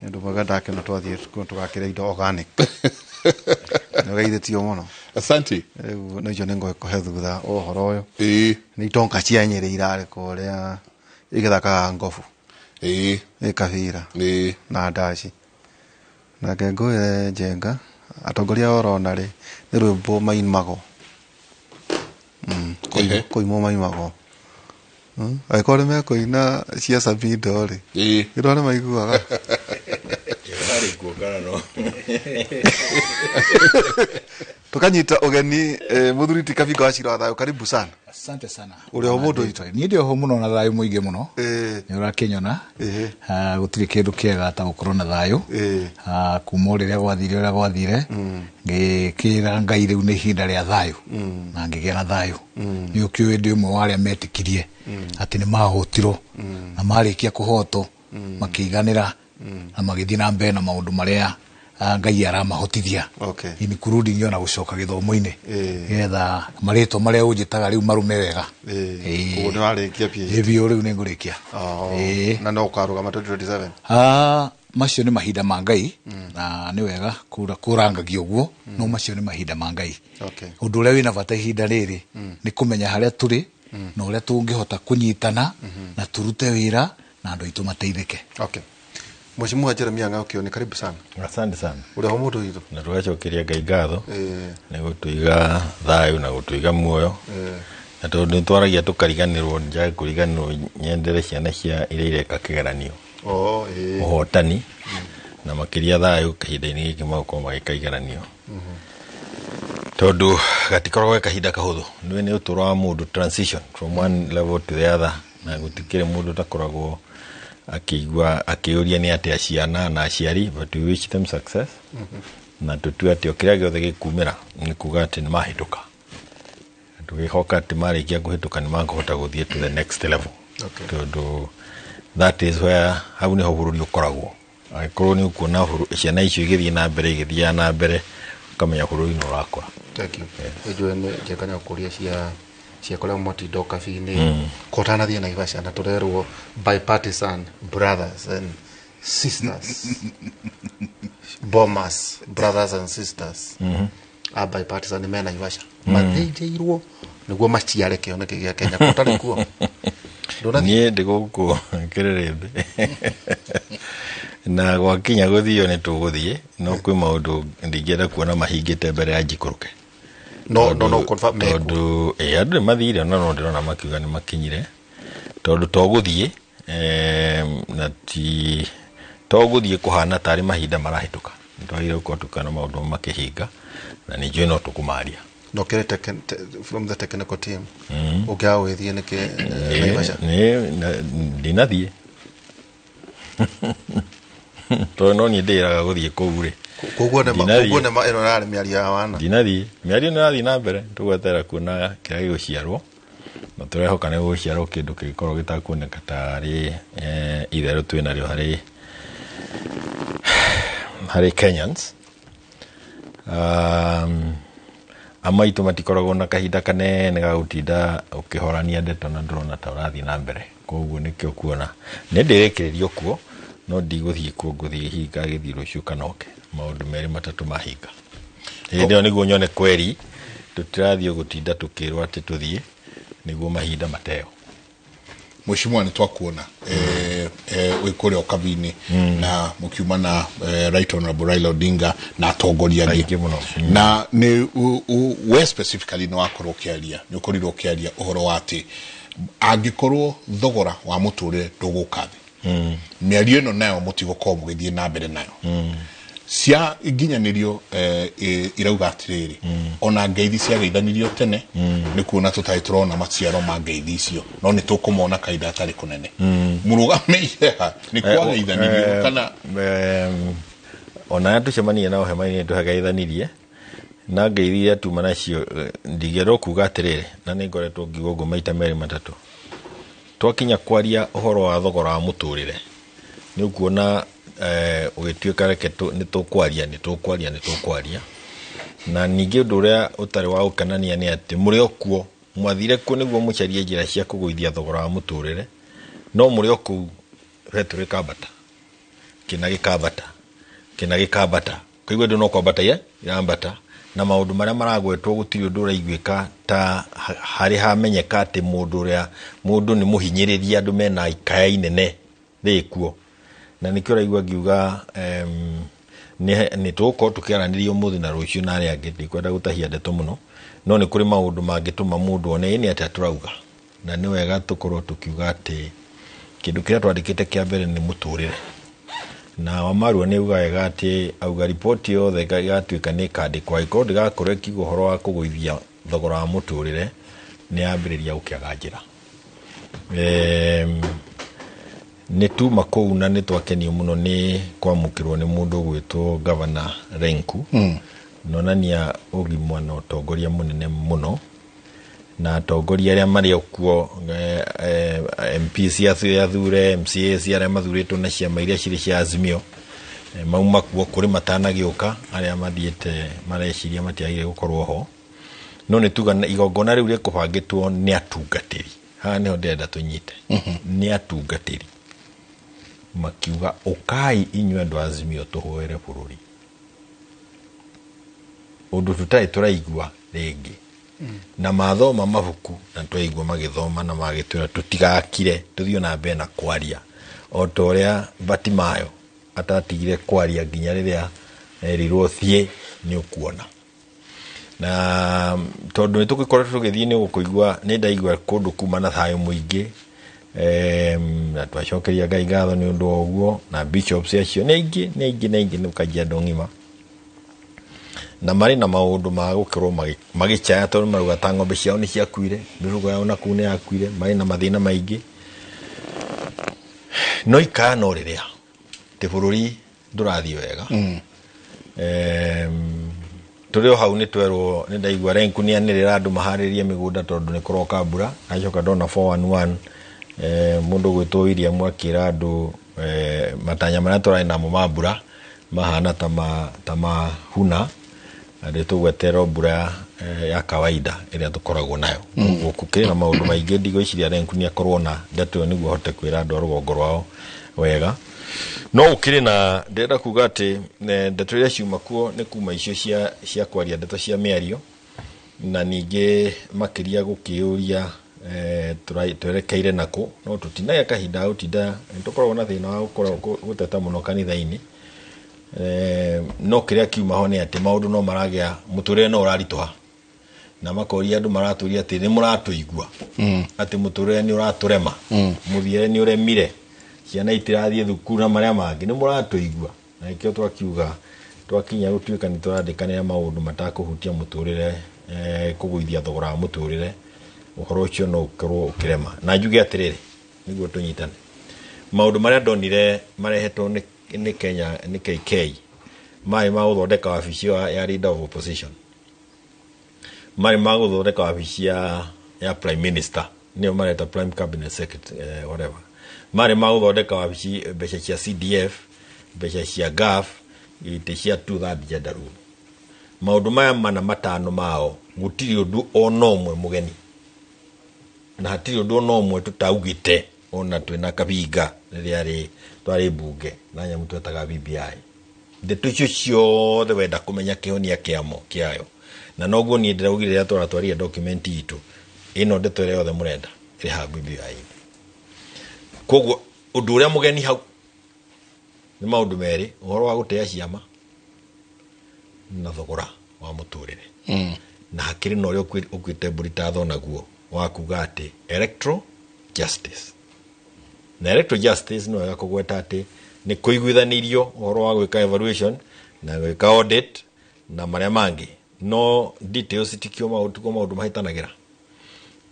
Nĩ ũndũ mwega ndakena twathiĩ tũgakĩrĩa indo organic. Nĩ ũgeithĩtio mũno. Asante. Rĩu no icio nĩ ngũkũhe thutha wa ũhoro ũyũ. Ĩĩ. Nĩ itonga cia Nyĩrĩ irarĩ kũrĩa igĩthakaga ngobu. Ĩĩ. Ĩ kabira. Ĩĩ. Na ndaci. Nake ngwĩre Njenga, atongoria aya ũrona rĩ, nĩ rwĩmbo maimagwo. Kũimwo maimagwo. Angĩkorwo nĩ mekũina cia Samido rĩ, githĩ nĩ maiguaga? Harĩ kuo kana no? Tukanyita ũgeni mũthuri ti Kabingo wa Cira wa Thayũ, karibu sana. Asante sana. Ũrĩ ho mũndũ witũ? Niĩ ndĩ oho mũno na thayũ mũingĩ mũno. Nĩ ũrakĩnyona. Gũtirĩ kĩndũ kĩega ta gũkorwo na thayũ. Kuma o rĩrĩa gwathire ũrĩa gwathire, ngĩkĩra Ngai rĩu nĩ ihinda rĩa thayũ. Na ngĩgĩa na thayũ. Nĩ ũkĩũĩ ndĩ ũmwe wa arĩa metĩkirie atĩ nĩ mahotirwo. Na marĩkia kũhotwo, makĩiganĩra na magĩthiĩ na mbere na maũndũ marĩa Ngai aramahotithia. Including ona gũcoka gĩthomo-inĩ. Nĩgetha marĩtwa marĩa ũnjĩtaga rĩu marume wega. Ũguo nĩ warĩkia PhD? Ĩĩ, biũ rĩu nĩ ngũrĩkia. Na no ũkarũgama 2027? Macio nĩ mahinda ma Ngai, na nĩ wega kũrangagia ũguo, no macio nĩ mahinda ma Ngai. Ũndũ ũrĩa wĩna bata ihinda rĩrĩ, nĩ kũmenya harĩa tũrĩ, na ũrĩa tũngĩhota kũnyitana, na tũrute wĩra, na andũ aitũ mateithĩke. Mheshimiwa Jeremiah Ng'aukio, ni karibu sana. Asante sana. Ũrĩ ho mũndũ witũ? Na tũgacokeria Ngai ngatho. Nĩ gũtũiga thayũ na gũtũiga muoyo. Na tondũ nĩ twaragia tũkariganĩrwo, njage kũriganĩrwo nyendere ciana cia iria ireka kĩgeranio. Ũhotani. Na makĩria thayũ kahinda-inĩ gĩkĩ magũkorwo magĩka igeranio. Tondũ gatikoragwo ge kahinda kahũthũ. Nĩ nĩ ũtũũro wa mũndũ, transition from one level to the other. Na gũtikĩrĩ mũndũ ũtakoragwo akĩigua akĩũria nĩ atĩa ciana na aciari, but we wish them success. Na tũtue atĩ o kĩrĩa gĩothe gĩkumĩra nĩ kuga atĩ nĩ mahĩtũka. Tũgĩhoka atĩ marĩkia kũhĩtũka nĩ makũhota gũthiĩ to the next level. Tondũ that is where hau nĩho bũrũri ũkoragwo. Angĩkorwo nĩ ũkuona ciana icio igĩthiĩ na mbere, igĩthiaga na mbere, ũkamenya bũrũri nĩ ũrakũra. Thank you. Ĩnjũĩ nĩ njega nĩ gũkũria cia kũrĩa mũtindo kabi-inĩ. Ko ũtanathiĩ Naivasha na tũrerwo bipartisan brothers and sisters. Bomas brothers and sisters. A bipartisan nĩ me Naivasha. Mathĩnjĩirwo nĩguo maciare kĩoneki gĩa Kenya. Ko ũtarĩ kuo? Ndũnathiĩ? Niĩ ndĩ gũkũ Kĩrĩrĩmbĩ. Na gwakinya gũthio nĩ tũgũthiĩ, no kwĩ maũndũ ndingĩenda kuona mahingĩte mbere ya njikũrũke. No, no, no, confirm mekuo. Tondũ, andũ nĩ mathire, ona no ndĩrona makiuga nĩ makinyire. Tondũ to gũthiĩ, na ti, to gũthiĩ kũhana tarĩ mahinda marahĩtũka. Nĩ twagĩrĩirwo gũkorwo tũkĩona maũndũ makĩhinga, na nĩ njũĩ no tũkũmaria. No kĩrĩ from the technical team. Ũngĩaga gũgĩthiĩ nĩkĩ, Naivasha? Ndinathiĩ. Tondũ no niĩ ndĩraga gũthiĩ kũu rĩ. Koguo nĩ ma- Ndinathiĩ. koguo nĩ ma ĩno ĩrarĩ mĩario ya wana. Ndinathiĩ. Mĩario nĩ ĩrathiĩ na mbere, tũgweterera kuona kĩrĩa gĩgũciarwo. Na tũrehoka nĩ gũgũciarwo kĩndũ kĩngĩkorwo gĩtakuoneka tarĩ, itherũ twĩnarĩo harĩ Kenyans. Amaitũ matikoragwo na kahinda kanene ga gũtinda ũkĩhorania ndeto na ndũrona ta ũrathiĩ na mbere. Koguo nĩkĩo kuona nĩ ndĩrĩkĩrĩrio kuo, no ndigũthiĩ kuo, ngũthiĩ hinga gĩthiĩ rũciũ kana oke maũndũ merĩ matatũ mahinga. Hĩndĩ ĩyo nĩguo nyone kweri tũtirathiĩ gũtinda tũkĩrwo atĩ tũthiĩ nĩguo mahinda mateo. Mheshimiwa, nĩ twakuona, wĩ kũrĩa ũkabi-inĩ na mũkiuma na Right Honorable Raila Odinga na atongoria angĩ. Aingĩ mũno. Na nĩ we specifically nĩ wakorwo ũkĩaria, nĩ ũkorirwo ũkĩaria ũhoro wa atĩ angĩkorwo thogora wa mũtũrĩre ndũgũka thĩ, mĩario ĩno nayo mũtigũkorwo mũgĩthiĩ na mbere nayo. Cia nginyanĩrio, irauga atĩrĩrĩ, ona ngeithi ciageithanirio tene, nĩ kuona tũtarĩ tũrona maciaro ma ngeithi icio, no nĩ tũkũmona kahinda gatarĩ kũnene. Mũrũgamĩire ha? Nĩ kwageithanirio kana? Ona arĩa tũcemanirie nao hema-inĩ nĩ tũgeithanirie, na ngeithi iria tuma nacio, ndingĩenda kuga atĩrĩrĩ, na nĩ ngoretwo ngiuga ũguo maita merĩ matatũ. Twakinya kwaria ũhoro wa thogora wa mũtũrĩre, nĩ ũkuona, ũgĩtuĩka reke nĩ tũkwaria, nĩ tũkwaria, nĩ tũkwaria. Na ningĩ ũndũ ũrĩa ũtarĩ wa gũkenania nĩ atĩ mũrĩ o kuo, mwathire kuo nĩguo mũcarie njĩra cia kũgũithia thogora wa mũtũrĩre, no mũrĩ o kũu betũrũ ĩkambata. Kĩna gĩkambata, kĩna gĩkambata, kũigua andũ no kwambata irambata, na maũndũ marĩa maragwetwo gũtirĩ ũndũ ũraiguĩka ta harĩ hamenyeka atĩ mũndũ ũrĩa mũndũ nĩ mũhinyĩrĩria, andũ mena ikaya inene rĩkuo. Na nĩkĩo ũraigua ngiuga nĩ tũgũkorwo tũkĩaranĩria ũmũthĩ na rũciũ na arĩa angĩ. Ndikwenda gũtahia ndeto mũno, no nĩ kũrĩ maũndũ mangĩtũma mũndũ one ĩ nĩ atĩa tũrauga, na nĩ wega tũkorwo tũkiuga atĩ kĩndũ kĩrĩa twandĩkĩte kĩa mbere nĩ mũtũrĩre. Na Wamarua nĩ auga wega atĩ auga riboti yothe ĩgatuĩka nĩ ĩkandĩkwo, angĩkorwo ndĩgakorwo ĩkiuga ũhoro wa kũgũithia thogora wa mũtũrĩre, nĩ yambĩrĩria gũkĩaga njĩra. Nĩ tuma kũu na nĩ twakenio mũno nĩ kwamũkĩrwo nĩ mũndũ ũgwĩtwo Gavana Lenku. Nonania ũgima na ũtongoria mũnene mũno, na atongoria arĩa marĩ o kuo, MP cia athure, MCA cia arĩa mathurĩtwo na ciama iria cirĩ cia Azimio, mauma kuo kũrĩ matanagĩũka arĩa mathiĩte mareciria matiagĩrĩire gũkorwo ho. No nĩ tuga igongona rĩu rĩkũbangĩtwo nĩ atungatĩri. Haha nĩho ndĩrenda tũnyite. Nĩ atungatĩri makiuga ũkai inyuĩ andũ a Azimio tũhoere bũrũri, ũndũ tũtarĩ tũraigua rĩngĩ. Na mathoma mabuku na twaigua magĩthoma na magĩtwĩra tũtigakire, tũthiĩ na mbere na kwaria o ta ũrĩa Batimayo atatigire kwaria nginya rĩrĩa erirwo thiĩ nĩ ũkuona. Na tondũ nĩ tũgĩkoretwo tũgĩthiĩ nĩ ũkũigua, nĩ ndaigua kũndũ kuma na thayũ mũingĩ, na twacokeria Ngai ngatho nĩ ũndũ wa ũguo. Na bishops acio nĩ aingĩ, nĩ aingĩ, nĩ aingĩ, nĩ Kajiado ng'ima, na marĩ na maũndũ ma gũkorwo magĩcaya tondũ marauga ta ng'ombe ciao nĩ ciakuire, mĩhuko yao na kũu nĩ yakuire, marĩ na mathĩna maingĩ. No ikaya no rĩrĩa atĩ bũrũri ndũrathiĩ wega. Tũrĩ o hau nĩ twerwo, nĩ ndaigua Lenku nĩ anĩrĩra andũ maharĩrie mĩgũnda tondũ nĩ kũroka mbura. Acoka ndona 411, mũndũ ũgwĩtwo William akĩra andũ, matanya marĩa tũrarĩ namo ma mbura mahana ta mahuna, na nĩ tũgweterwo mbura ya kawaida ĩrĩa tũkoragwo nayo. Ũguo gũkĩrĩ na maũndũ maingĩ, ndigwĩciria Lenku nĩ akorwo na ndeto ĩyo nĩguo ahote kwĩra andũ a rũgongo rwao wega. No gũkĩrĩ na ndĩrenda kuga atĩ ndeto iria ciuma kuo nĩ kuma icio cia kwaria ndeto cia mĩario, na ningĩ makĩria gũkĩũria twerekeire nakũ. No tũtinagĩa kahinda ga gũtinda, nĩ tũkoragwo na thĩna wa gũkorwo gũteta mũno kanitha-inĩ. No kĩrĩa kiuma ho nĩ atĩ maũndũ no maragĩa, mũtũrĩre no ũraritũha, na makoria andũ maratũria atĩ nĩ mũratũigua, atĩ mũtũrĩre nĩ ũratũrema, mũthiĩre nĩ ũremire, ciana itirathiĩ thukuru na marĩa mangĩ, nĩ mũratũigua. Na nĩkĩo twakiuga twakinya gũtuĩka nĩ tũrandĩkanĩra maũndũ matakũhutia mũtũrĩre, kũgũithia thogora wa mũtũrĩre, ũhoro ũcio no ũkorwo ũkĩrema. Na njuge atĩrĩrĩ, nĩguo tũnyitane, maũndũ marĩa ndonire marehetwo nĩ Kenya, nĩ KK, marĩ ma gũthondeka wabici ya leader of opposition, marĩ ma gũthondeka wabici ya prime minister, nĩyo mareta prime cabinet secretary, whatever, marĩ ma gũthondeka wabici, mbeca cia CDF, mbeca cia GAF, itĩ cia two third gender rule. Maũndũ maya mana matano mao gũtirĩ ũndũ ona ũmwe mũgeni, na hatirĩ ũndũ ona ũmwe tũtaugĩte ona twĩna Kabinga rĩrĩa twarĩ mbunge na nyamũ twetaga BBI. Ndeto icio ciothe wenda kũmenya kĩhonia kĩamo kĩayo, na noguo niĩ ndĩraugire rĩrĩa tũratwarire document itũ ĩno, ndeto ĩrĩa yothe mũrenda ĩrĩ haha BBI. Koguo ũndũ ũrĩa mũgeni hau nĩ maũndũ merĩ, ũhoro wa gũtĩa ciama na thogora wa mũtũrĩre. Na hakĩrĩ na ũrĩa ũkuĩte mbũri ta naguo wa kuga atĩ electoral justice. Na electoral justice nĩ wega kũgweta atĩ nĩ kũiguithanĩirio ũhoro wa gwĩka evaluation na gwĩka audit na marĩa mangĩ, no details tikio maũndũ, tikuo maũndũ mahĩtanagĩra,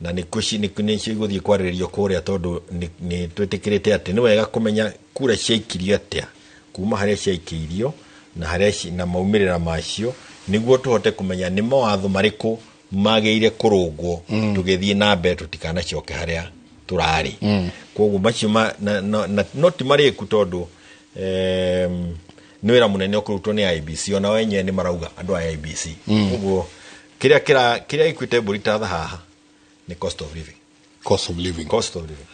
na nĩcio igũthiĩ kwarĩrĩrio kũrĩa, tondũ nĩ twĩtĩkĩrĩte atĩ nĩ wega kũmenya kura ciaikirio atĩa, kuma harĩa ciaikĩirio na harĩa na maumĩrĩra macio, nĩguo tũhote kũmenya nĩ mawatho marĩkũ magĩrĩire kũrũngwo tũgĩthiĩ na mbere tũtikanacoke harĩa tũrarĩ. Koguo macio no ti marĩku, tondũ nĩ wĩra mũnene ũkũrutwo nĩ IEBC, ona wenyewe nĩ marauga andũ a IEBC. Koguo kĩrĩa gĩkuĩte mbũri ta tha haha nĩ cost of living. Cost of living. Cost of living.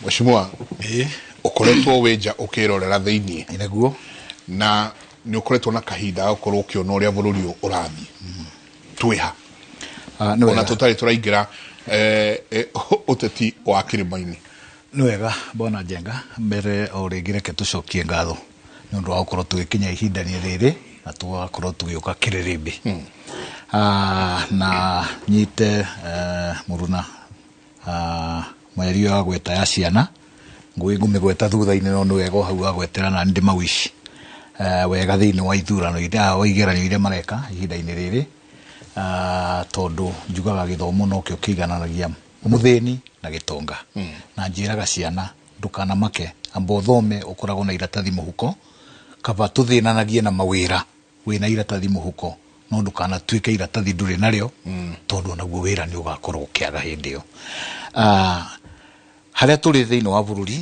Mheshimiwa, ũkoretwo wĩ nja ũkĩrorera thĩiniĩ Nĩguo. Na nĩ ũkoretwo na kahinda ga gũkorwo ũkĩona ũrĩa bũrũri ũyũ ũrathiĩ. Twĩha Nĩ ona wega. Tũtarĩ tũraingĩra ũteti wa kĩrĩma-inĩ. Nĩ wega, bwana Njenga. Mbere o rĩngĩ reke tũcokie ngatho nĩ ũndũ wa gũkorwo tũgĩkinya ihinda-inĩ rĩrĩ na tũgakorwo tũgĩũka kĩrĩrĩmbĩ. Na nyite mũruna mwerio wa gweta ya ciana ngũĩ ngũmĩgweta thutha-inĩ, no nĩ wega o hau wagwetera na ndĩ mawici wega thĩinĩ wa ithurano iria wa igeranio iria mareka ihinda-inĩ rĩrĩ, tondũ njugaga gĩthomo nokĩo kĩigananagia mũthĩni na gĩtonga. Na njĩraga ciana, ndũkanamake, amba ũthome ũkoragwo na iratathi mũhuko, kaba tũthĩnanagie na mawĩra wĩna iratathi mũhuko, no ndũkanatuĩke iratathi ndũrĩ narĩo, tondũ onaguo wĩra nĩ ũgakorwo ũkĩaga hĩndĩ ĩyo. Harĩa tũrĩ thĩinĩ wa bũrũri,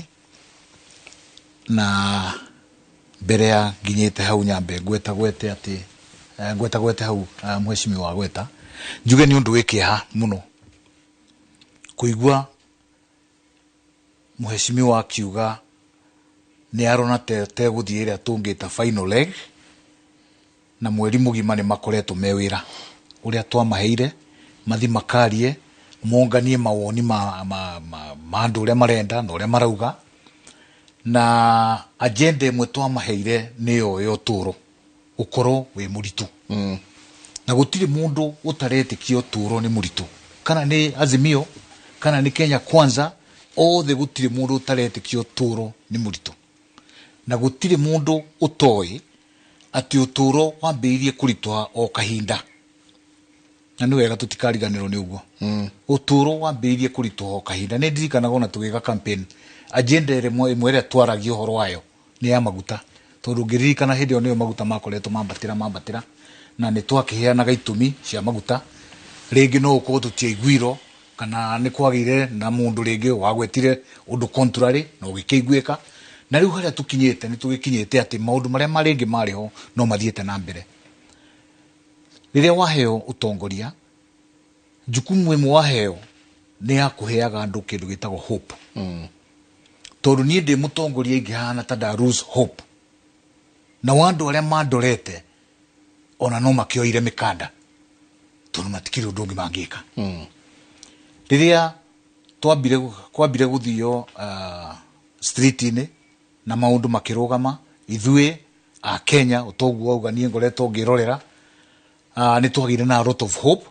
na mbere ya nginyĩte hau nyambe ngweta gwete atĩ ngweta gwete hau, mheshimiwa gweta njuge nĩ ũndũ wĩ kĩeha mũno kũigua mheshimiwa akiuga nĩ arona te gũthiĩ ĩrĩa tũngĩta final leg, na mweri mũgima nĩ makoretwo me wĩra ũrĩa twamaheire mathi makarie monganie mawoni ma andũ ũrĩa marenda na ũrĩa marauga, na agenda ĩmwe twamaheire nĩyo ya ũtũũro ũkorwo wĩ mũritũ. Na gũtirĩ mũndũ ũtaretĩkia ũtũũro nĩ mũritũ, kana nĩ Azimio kana nĩ Kenya Kwanza, othe gũtirĩ mũndũ ũtaretĩkia ũtũũro nĩ mũritũ, na gũtirĩ mũndũ ũtoĩ atĩ ũtũũro wambĩrĩirie kũritũha o kahinda, na nĩ wega tũtikariganĩrwo nĩ ũguo. Ũtũũro wambĩrĩirie kũritũha o kahinda. Nĩ ndirikanaga ona tũgĩka campaign, agenda ĩmwe ĩrĩa twaragia ũhoro wayo nĩ ya maguta, tondũ ngĩririkana hĩndĩ ĩyo nĩyo maguta makoretwo mambatĩra mambatĩra, na nĩ twakĩheanaga itũmi cia maguta. Rĩngĩ no ũkorwo tũtiaiguirwo, kana nĩ kwagĩire na mũndũ rĩngĩ wagwetire ũndũ contrary na ũgĩkĩiguĩka. Na rĩu harĩa tũkinyĩte nĩ tũgĩkinyĩte atĩ maũndũ marĩa marĩngĩ marĩ ho no mathiĩte na mbere. Rĩrĩa waheo ũtongoria, jukumu ĩmwe waheo nĩ ya kũheaga andũ kĩndũ gĩtagwo hope. Tondũ niĩ ndĩ mũtongoria ingĩhana ta nda lose hope, na andũ arĩa mandorete ona no makĩoire mĩkanda, tondũ matikĩrĩ ũndũ ũngĩ mangĩka. Rĩrĩa twambire kwambire gũthio street-inĩ na maũndũ makĩrũgama, ithuĩ a Kenya ũtoguo wauga niĩ ngoretwo ngĩrorera, nĩ twagĩire na a lot of hope,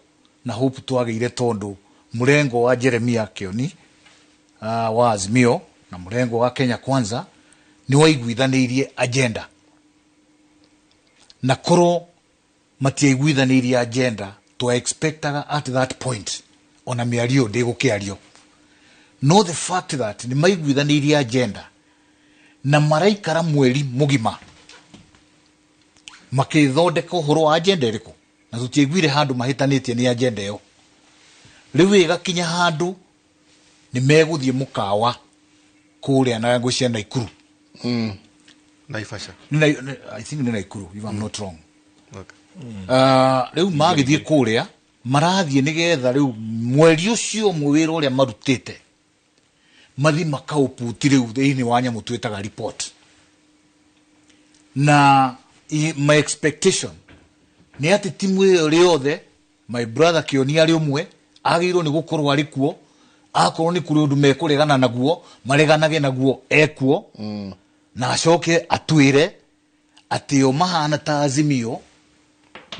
na hope twagĩire tondũ mũrengo wa Jeremia Kioni wa Azimio na mũrengo wa Kenya Kwanza nĩ waiguithanĩirie agenda, na korwo matiaiguithanĩirie agenda twa expectaga at that point ona mĩario ndĩgũkĩario. No the fact that nĩ maiguithanĩirie agenda na maraikara mweri mũgima makĩthondeka ũhoro wa agenda ĩrĩkũ, na tũtiaiguire handũ mahĩtanĩtie nĩ agenda ĩyo. Rĩu ĩgakinya handũ nĩ megũthiĩ mũkawa kũrĩa na ngũ cia Naikuru. Naivasha. I think nĩ Naikuru, if I'm not wrong. Okay. Rĩu magĩthiĩ kũrĩa marathiĩ nĩgetha rĩu mweri ũcio ũmwe wĩra ũrĩa marutĩte mathi makaũputi rĩu thĩinĩ wa nyamũ twĩtaga report. Na my expectation nĩ atĩ timu ĩyo rĩothe, my brother Kĩoni arĩ ũmwe, agĩrĩirwo nĩ gũkorwo arĩ kuo. Akorwo nĩ kũrĩ ũndũ mekũregana naguo, mareganage naguo ekuo, na acoke atwĩre atĩ o mahana ta Azimio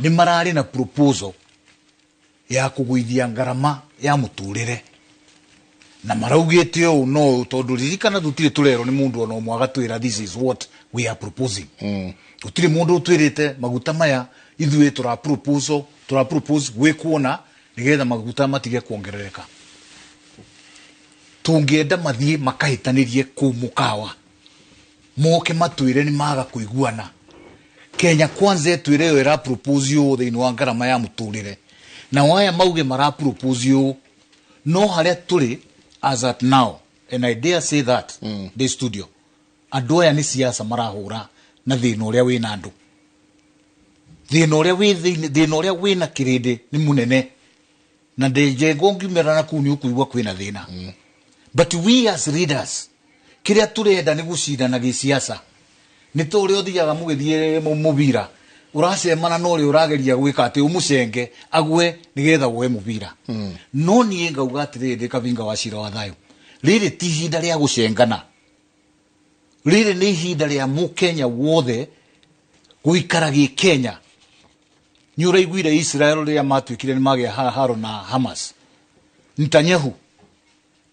nĩ mararĩ na proposal ya kũgũithia ngarama ya mũtũrĩre, na maraugĩte ũũ no ũũ, tondũ ririkana tũtirĩ tũrerwo nĩ mũndũ ona ũmwe agatwĩra this is what we are proposing. Gũtirĩ mũndũ ũtwĩrĩte maguta maya ithuĩ tũra proposal, tũra propose gwĩkuona nĩgetha maguta matige kuongerereka. Tũngĩenda mathiĩ makahĩtanĩrie kũu mũkawa, moke matwĩre nĩ maga kũiguana. Kenya Kwanza ĩtwĩre ĩyo ĩra propose ũũ thĩinĩ wa ngarama ya mũtũrĩre, na waya mauge mara propose ũũ. No harĩa tũrĩ as at now, and I dare say that the studio, andũ aya nĩ siasa marahũra na thĩna ũrĩa wĩna andũ, thĩna ũrĩa wĩ thĩinĩ, thĩna ũrĩa wĩna kĩrĩndĩ nĩ mũnene, na ndĩnjengo ngiumĩra na kũu nĩ ũkũigua kwĩna thĩna. But we as leaders kiria turenda ni gucindana giciaca ni ta uria uthiaga mugithie mubira uracemana na uria urageria gwika ati umucenge agwe nigetha woe mubira. No nie ngauga atiriri Kabinga wa Cira wa Thayo, riri ti ihinda ria gucengana, riri ni ihinda ria mukenya wothe guikara gi Kenya. Ni uraiguire Israel riria matuikire ni magia haro na Hamas. Netanyahu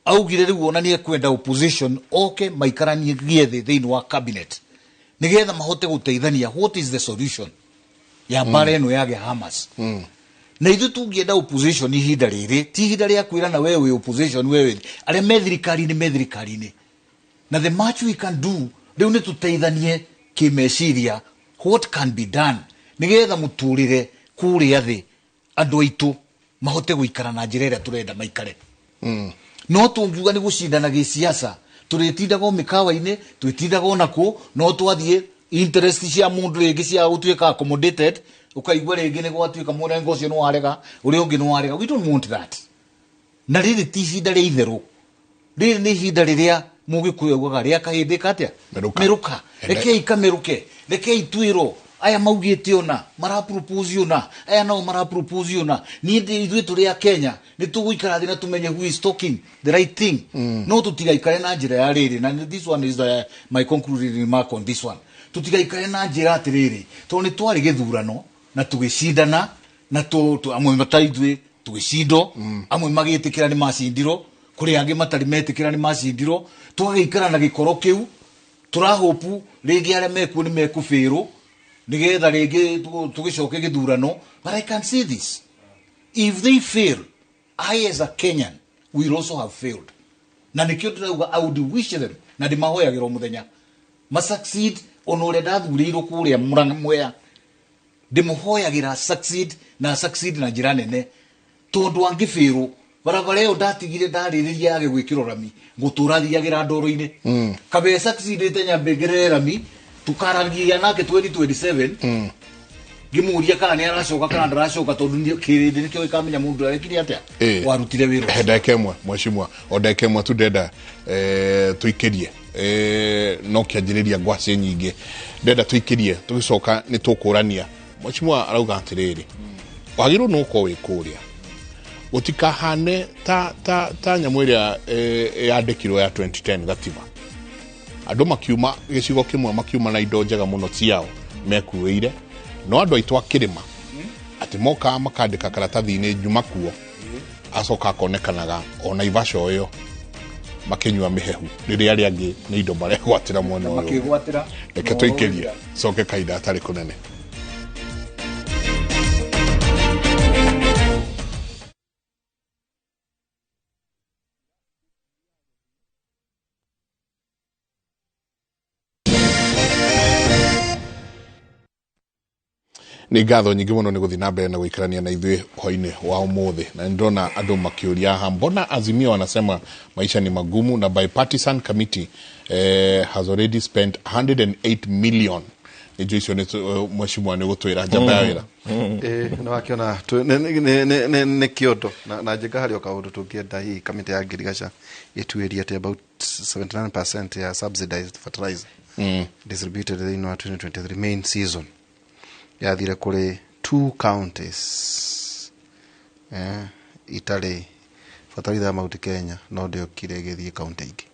augire riu ona ni ekwenda opposition oke maikaranie thĩ thĩinĩ wa cabinet nigetha mahote guteithania. What is the solution ya mbara ĩno ya Hamas? Na ithuĩ tũngĩenda opposition ihinda rĩrĩ ti ihinda rĩa kwĩrana wewe wĩ opposition, wewe arĩa me thirikari-inĩ me thirikari-inĩ. Na the much we can do rĩu nĩ tũteithanie kĩmeciria what can be done nigetha mũtũrĩre kũrĩa thĩ andũ aitũ mahote gũikara na njĩra ĩrĩa tũrenda maikare. No tũngiuga nĩ gũcindana gĩciaca tũrĩtindaga mĩkawa-inĩ, twĩtindaga ona kũ, no twathiĩ interest cia mũndũ rĩngĩ cia gũtuĩka accommodated, ũkaigua rĩngĩ nĩ gwatuĩka mũrengo ũcio nĩ warega, ũrĩa ũngĩ nĩ warega. We don't want that. Na rĩrĩ ti ihinda rĩa itherũ, rĩrĩ nĩ ihinda rĩrĩa mũgĩkũyũ augaga rĩa kahĩndĩ katia mĩrũka. Rekei kamĩrũke, rekei twĩrwo aya maugĩte ona marapropose ona aya nao marapropose ona. Niĩ ithuĩ tũrĩ a Kenya nĩ tũgũikara thĩ na tũmenye who is talking the right thing. No tũtigaikare na njĩra ya rĩrĩ, na this one is my concluding remark on this one. Tũtigaikare na njĩra atĩrĩrĩ, tondũ nĩ twarĩ gĩthurano na tũgĩcindana na amwe mataithuĩ tũgĩcindwo, amwe magĩtĩkĩra nĩ macindirwo, kũrĩ angĩ matarĩ metĩkĩra nĩ macindirwo. Tũgagĩikara na gĩkoro kĩu, tũrahopu rĩngĩ arĩa mekuo nĩ mekũbĩrwo nigetha rĩngĩ tũgĩcoke gĩthurano. But I can say this, if they fail, I as a Kenyan will also have failed. Na nĩkĩo ndĩrauga I would wish them, na ndĩmahoyagĩra o mũthenya ma succeed ona ũrĩa ndathurĩirwo kũrĩa Mwea, ndĩmũhoyagĩra succeed na succeed na njĩra nene, tondũ angĩbĩrwo barabara ĩyo ndatigire ndarĩrĩria yage gwĩkĩrwo rami ngũtũra thiagĩra ndoro-inĩ. Kabe succeedĩte nyambe ngerere rami tukaragia nake 2027 ngimuria kana ni aracoka kana ndaracoka, tondu kĩrĩndĩ nĩkĩo gĩkamenya mũndũ arekire atĩa warutire wĩra. Ndagĩka ĩmwe mheshimiwa, o ndagĩka ĩmwe tu ndenda tũikĩrie, no kĩanjĩrĩria ngwacĩ nyingĩ, ndenda tũikĩrie tũgĩcoka nĩ tũkũrania. Mheshimiwa arauga atĩrĩrĩ, wagĩrĩirwo nĩ gũkorwo wĩ kũrĩa gũtikahane ta nyamũ ĩrĩa yandĩkirwo ya 2010 gatiba, andũ makiuma gĩcigo kĩmwe makiuma na indo njega mũno ciao mekuĩire, no andũ aitũ a kĩrĩma atĩ mokaga makandĩka karatathi-inĩ njuma kuo, acoka akonekanaga o Naivasha ĩyo makĩnyua mĩhehu rĩrĩa arĩa angĩ nĩ indo maregwatĩra mwena ũyũ. Reke tũikĩrie coke kahinda gatarĩ kũnene. Nĩ ngatho nyingĩ mũno nĩ gũthiĩ na mbere na gũikarania na ithuĩ hwainĩ wa ũmũthĩ, na nĩndĩrona andũ makĩũria haha, mbona Azimio wanasema maisha ni magumu na bipartisan committee has already spent 108 million. Nĩ icio nĩ mheshimiwa nĩ gũtwĩra njamba ya wĩra. Nĩ wakĩona nĩ kĩondo na njĩka harĩ o kaũndũ tũngĩenda hihi kamĩtĩ ya ngirigaca ĩtuĩrie atĩ about 79% ya subsidized fertilizer distributed thĩinĩ wa 2023 main season yathire kũrĩ 2 counties itarĩ fertilizer ya Mount Kenya no ndĩokire ĩgĩthiĩ county ingĩ.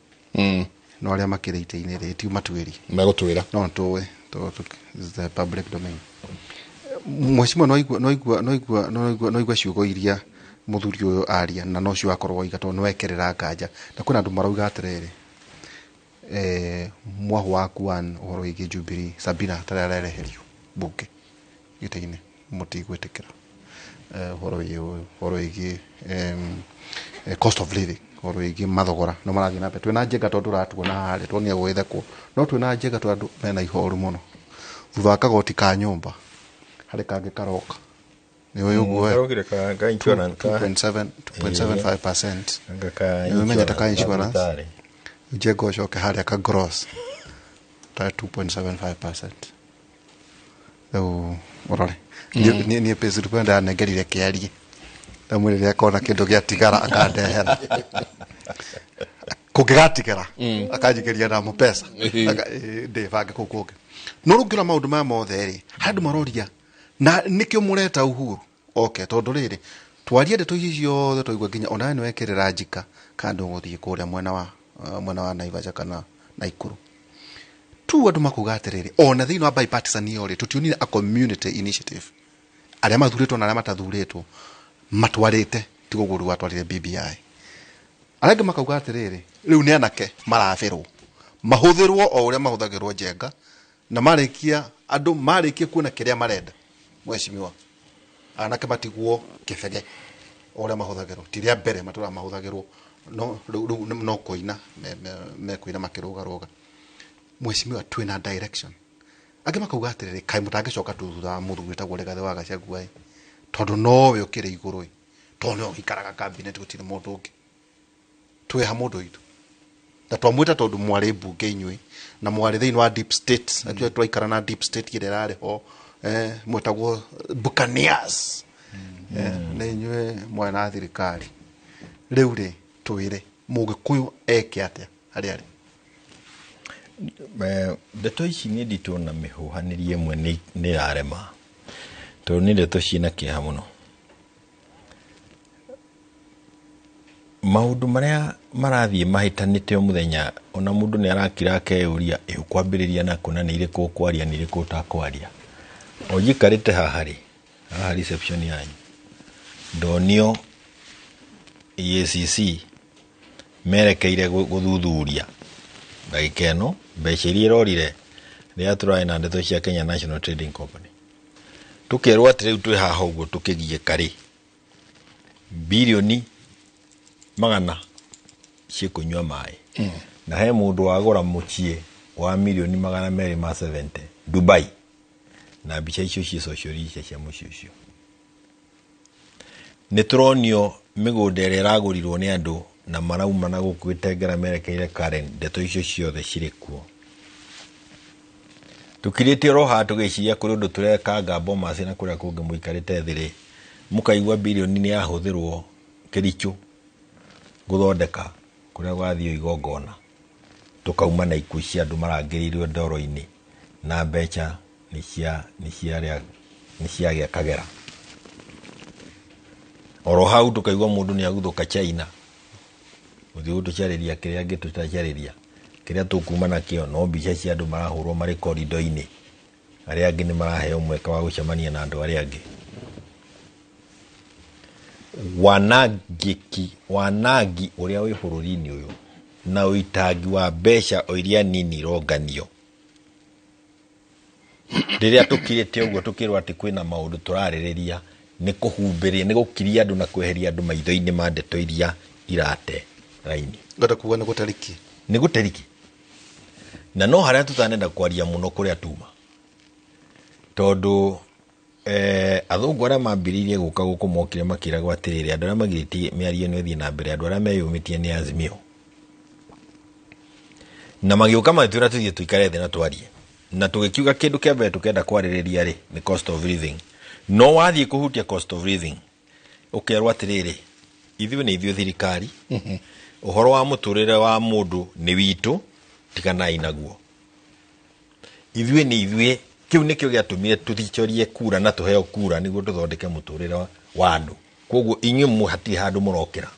No arĩa makĩrĩ itĩ-inĩ rĩ ti matuĩri megũtwĩra, no tũĩ is the public domain. Mheshimiwa no igua ciugo iria mũthuri ũyũ aria na no cio akorwo oiga tondũ nĩwekerera nganja, na kwĩna andũ marauga atĩrĩrĩ, mwahu waku one ũhoro wĩgiĩ Jubilee Sabina tarĩa arereherio bunge gĩtĩ-inĩ mũtigwĩtĩkĩra ũhoro wĩgiĩ cost of living, ũhoro wĩgiĩ mathogora no marathiĩ na mbere. Twĩna njenga tondũ ũratuona harĩa tuonia gwĩthekwo, no twĩna njenga tondũ andũ mena ihoru mũno thutha wa kagoti ka nyũmba harĩ kangĩ karoka nĩ ũyũ ũguo 2.75% nĩ ũmenyete ka insurance njenga ũcoke harĩa ka gross ta 2.75%. Rĩu ũrore niĩ payslip ndanengerire kĩarie ndamwĩrire akona kĩndũ gĩatigara akandehera. Kũngĩgatigara akanjikĩria na mbeca ndĩbange kũu kũngĩ. No rũngĩra maũndũ maya mothe rĩ, harĩ andũ maroria na nĩkĩo mũreta Uhuru oke, tondũ rĩrĩ twarie ndeto ici ciothe twaigua nginya onawe nĩ wekĩrĩra njika kana ndũgũthiĩ kũrĩa mwena wa Naivasha kana Naikuru. Tu andũ makuga atĩrĩrĩ, ona thĩinĩ wa bipartisan ĩyo rĩ, tũtionire a community initiative, arĩa mathurĩtwo na arĩa matathurĩtwo matwarĩte, tigo ũguo rĩu watwarire BBI. Arĩa angĩ makauga atĩrĩrĩ, rĩu nĩ anake marabĩrwo mahũthĩrwo o ũrĩa mahũthagĩrwo njenga, na marĩkia andũ marĩkia kuona kĩrĩa marenda, mheshimiwa, anake matigwo kĩbege o ũrĩa mahũthagĩrwo, ti rĩa mbere matũraga mahũthagĩrwo, no rĩu no kũina mekũina makĩrũgarũga. Mheshimiwa, twĩna direction. Angĩ makauga atĩrĩrĩ, kaĩ mũtangĩcoka tu thutha wa mũthuri wĩtagwo Rigathĩ wa Gachagua ĩ, tondũ nowe ũkĩrĩ igũrũ ĩ, tondũ nĩwe ũikaraga cabinet, gũtirĩ mũndũ ũngĩ. Twĩha mũndũ witũ na twamwĩta tondũ mwarĩ mbunge inyuĩ na mwarĩ thĩinĩ wa deep state, na twaikara na deep state ĩrĩa ĩrarĩ ho, mwetagwo buccaneers, nĩ inyuĩ mwarĩ na thirikari. Rĩu rĩ, twĩre mũgĩkũyũ eke atĩa harĩa arĩ? Ndeto ici nĩ nditũ na mĩhũhanĩrie ĩmwe nĩ ĩrarema, tondũ nĩ ndeto ciĩna kĩeha mũno. Maũndũ marĩa marathiĩ mahĩtanĩte o mũthenya, ona mũndũ nĩ arakira akeyũria ĩ ũkwambĩrĩria na kũ na nĩ irĩkũ ũkwaria, nĩ irĩkũ ũtakwaria. O njikarĩte haha rĩ, haha reception yanyu, ndonio EACC merekeire gũthuthuria ndagĩka ĩno mbeca iria ĩrorire rĩrĩa tũrarĩ na ndeto cia Kenya National Trading Company. Tũkerwo atĩ rĩu twĩ haha ũguo tũkĩgiĩka rĩ, birioni 100 ciĩkũnyua maĩ. Na he mũndũ wagũra mũciĩ wa mirioni 270 Dubai, na mbica icio ciĩ social media cia mũciĩ ũcio. Nĩ tũronio mĩgũnda ĩrĩa ĩragũrirwo nĩ andũ na marauma na gũkũ Gĩtengera merekeire Karen, ndeto icio ciothe cirĩ kuo. Tũkirĩte oro haha tũgĩciria kũrĩ ũndũ tũrekanga Bomas na kũrĩa kũngĩ mũikarĩte thĩ rĩ, mũkaigua birioni nĩ yahũthĩrwo Kericho gũthondeka kũrĩa gwathiĩ igongona, tũkauma na ikuũ cia andũ marangĩrĩirio ndoro-inĩ na mbeca nĩ ciagĩa kagera. Oro hau tũkaigua mũndũ nĩ aguthũka China gũthiĩ gũtũcarĩria kĩrĩa angĩ tũtacarĩria, kĩrĩa tũkuma nakĩo no mbica cia andũ marahũrwo marĩ korido-inĩ, arĩa angĩ nĩ maraheo mweke wa gũcemania na andũ arĩa angĩ. Wanangi ũrĩa wĩ bũrũri-inĩ ũyũ na ũitangi wa mbeca o iria nini ironganio, rĩrĩa tũkirĩte ũguo tũkĩrwo atĩ kwĩna maũndũ tũrarĩrĩria, nĩ kũhumbĩria, nĩ gũkiria andũ na kweheria andũ maitho-inĩ ma ndeto iria irate raini. Ngwenda kuga nĩ gũtariki. Nĩ gũtariki. Na no harĩa tũtanenda kwaria mũno kũrĩa tuma, tondũ athũngũ arĩa mambĩrĩirie gũka gũkũ mokire makĩragwo atĩrĩrĩ, andũ arĩa magirĩtie mĩario ĩno ĩthiĩ na mbere, andũ arĩa meyũmĩtie nĩ Azimio. Na magĩũka magĩtwĩra tũthiĩ tũikare thĩ na twarie. Na tũgĩkiuga kĩndũ kĩa mbere tũkenda kwarĩrĩria rĩ, nĩ cost of living. No wathiĩ kũhutia cost of living, ũkerwo atĩrĩrĩ, ithuĩ nĩ ithuĩ thirikari, ũhoro wa mũtũrĩre wa mũndũ nĩ witũ, tiganai naguo. Ithuĩ nĩ ithuĩ, kĩu nĩkĩo gĩatũmire tũthicorie kura na tũheo kura nĩguo tũthondeke mũtũrĩre wa andũ. Koguo inyuĩ hatirĩ handũ mũrokĩra.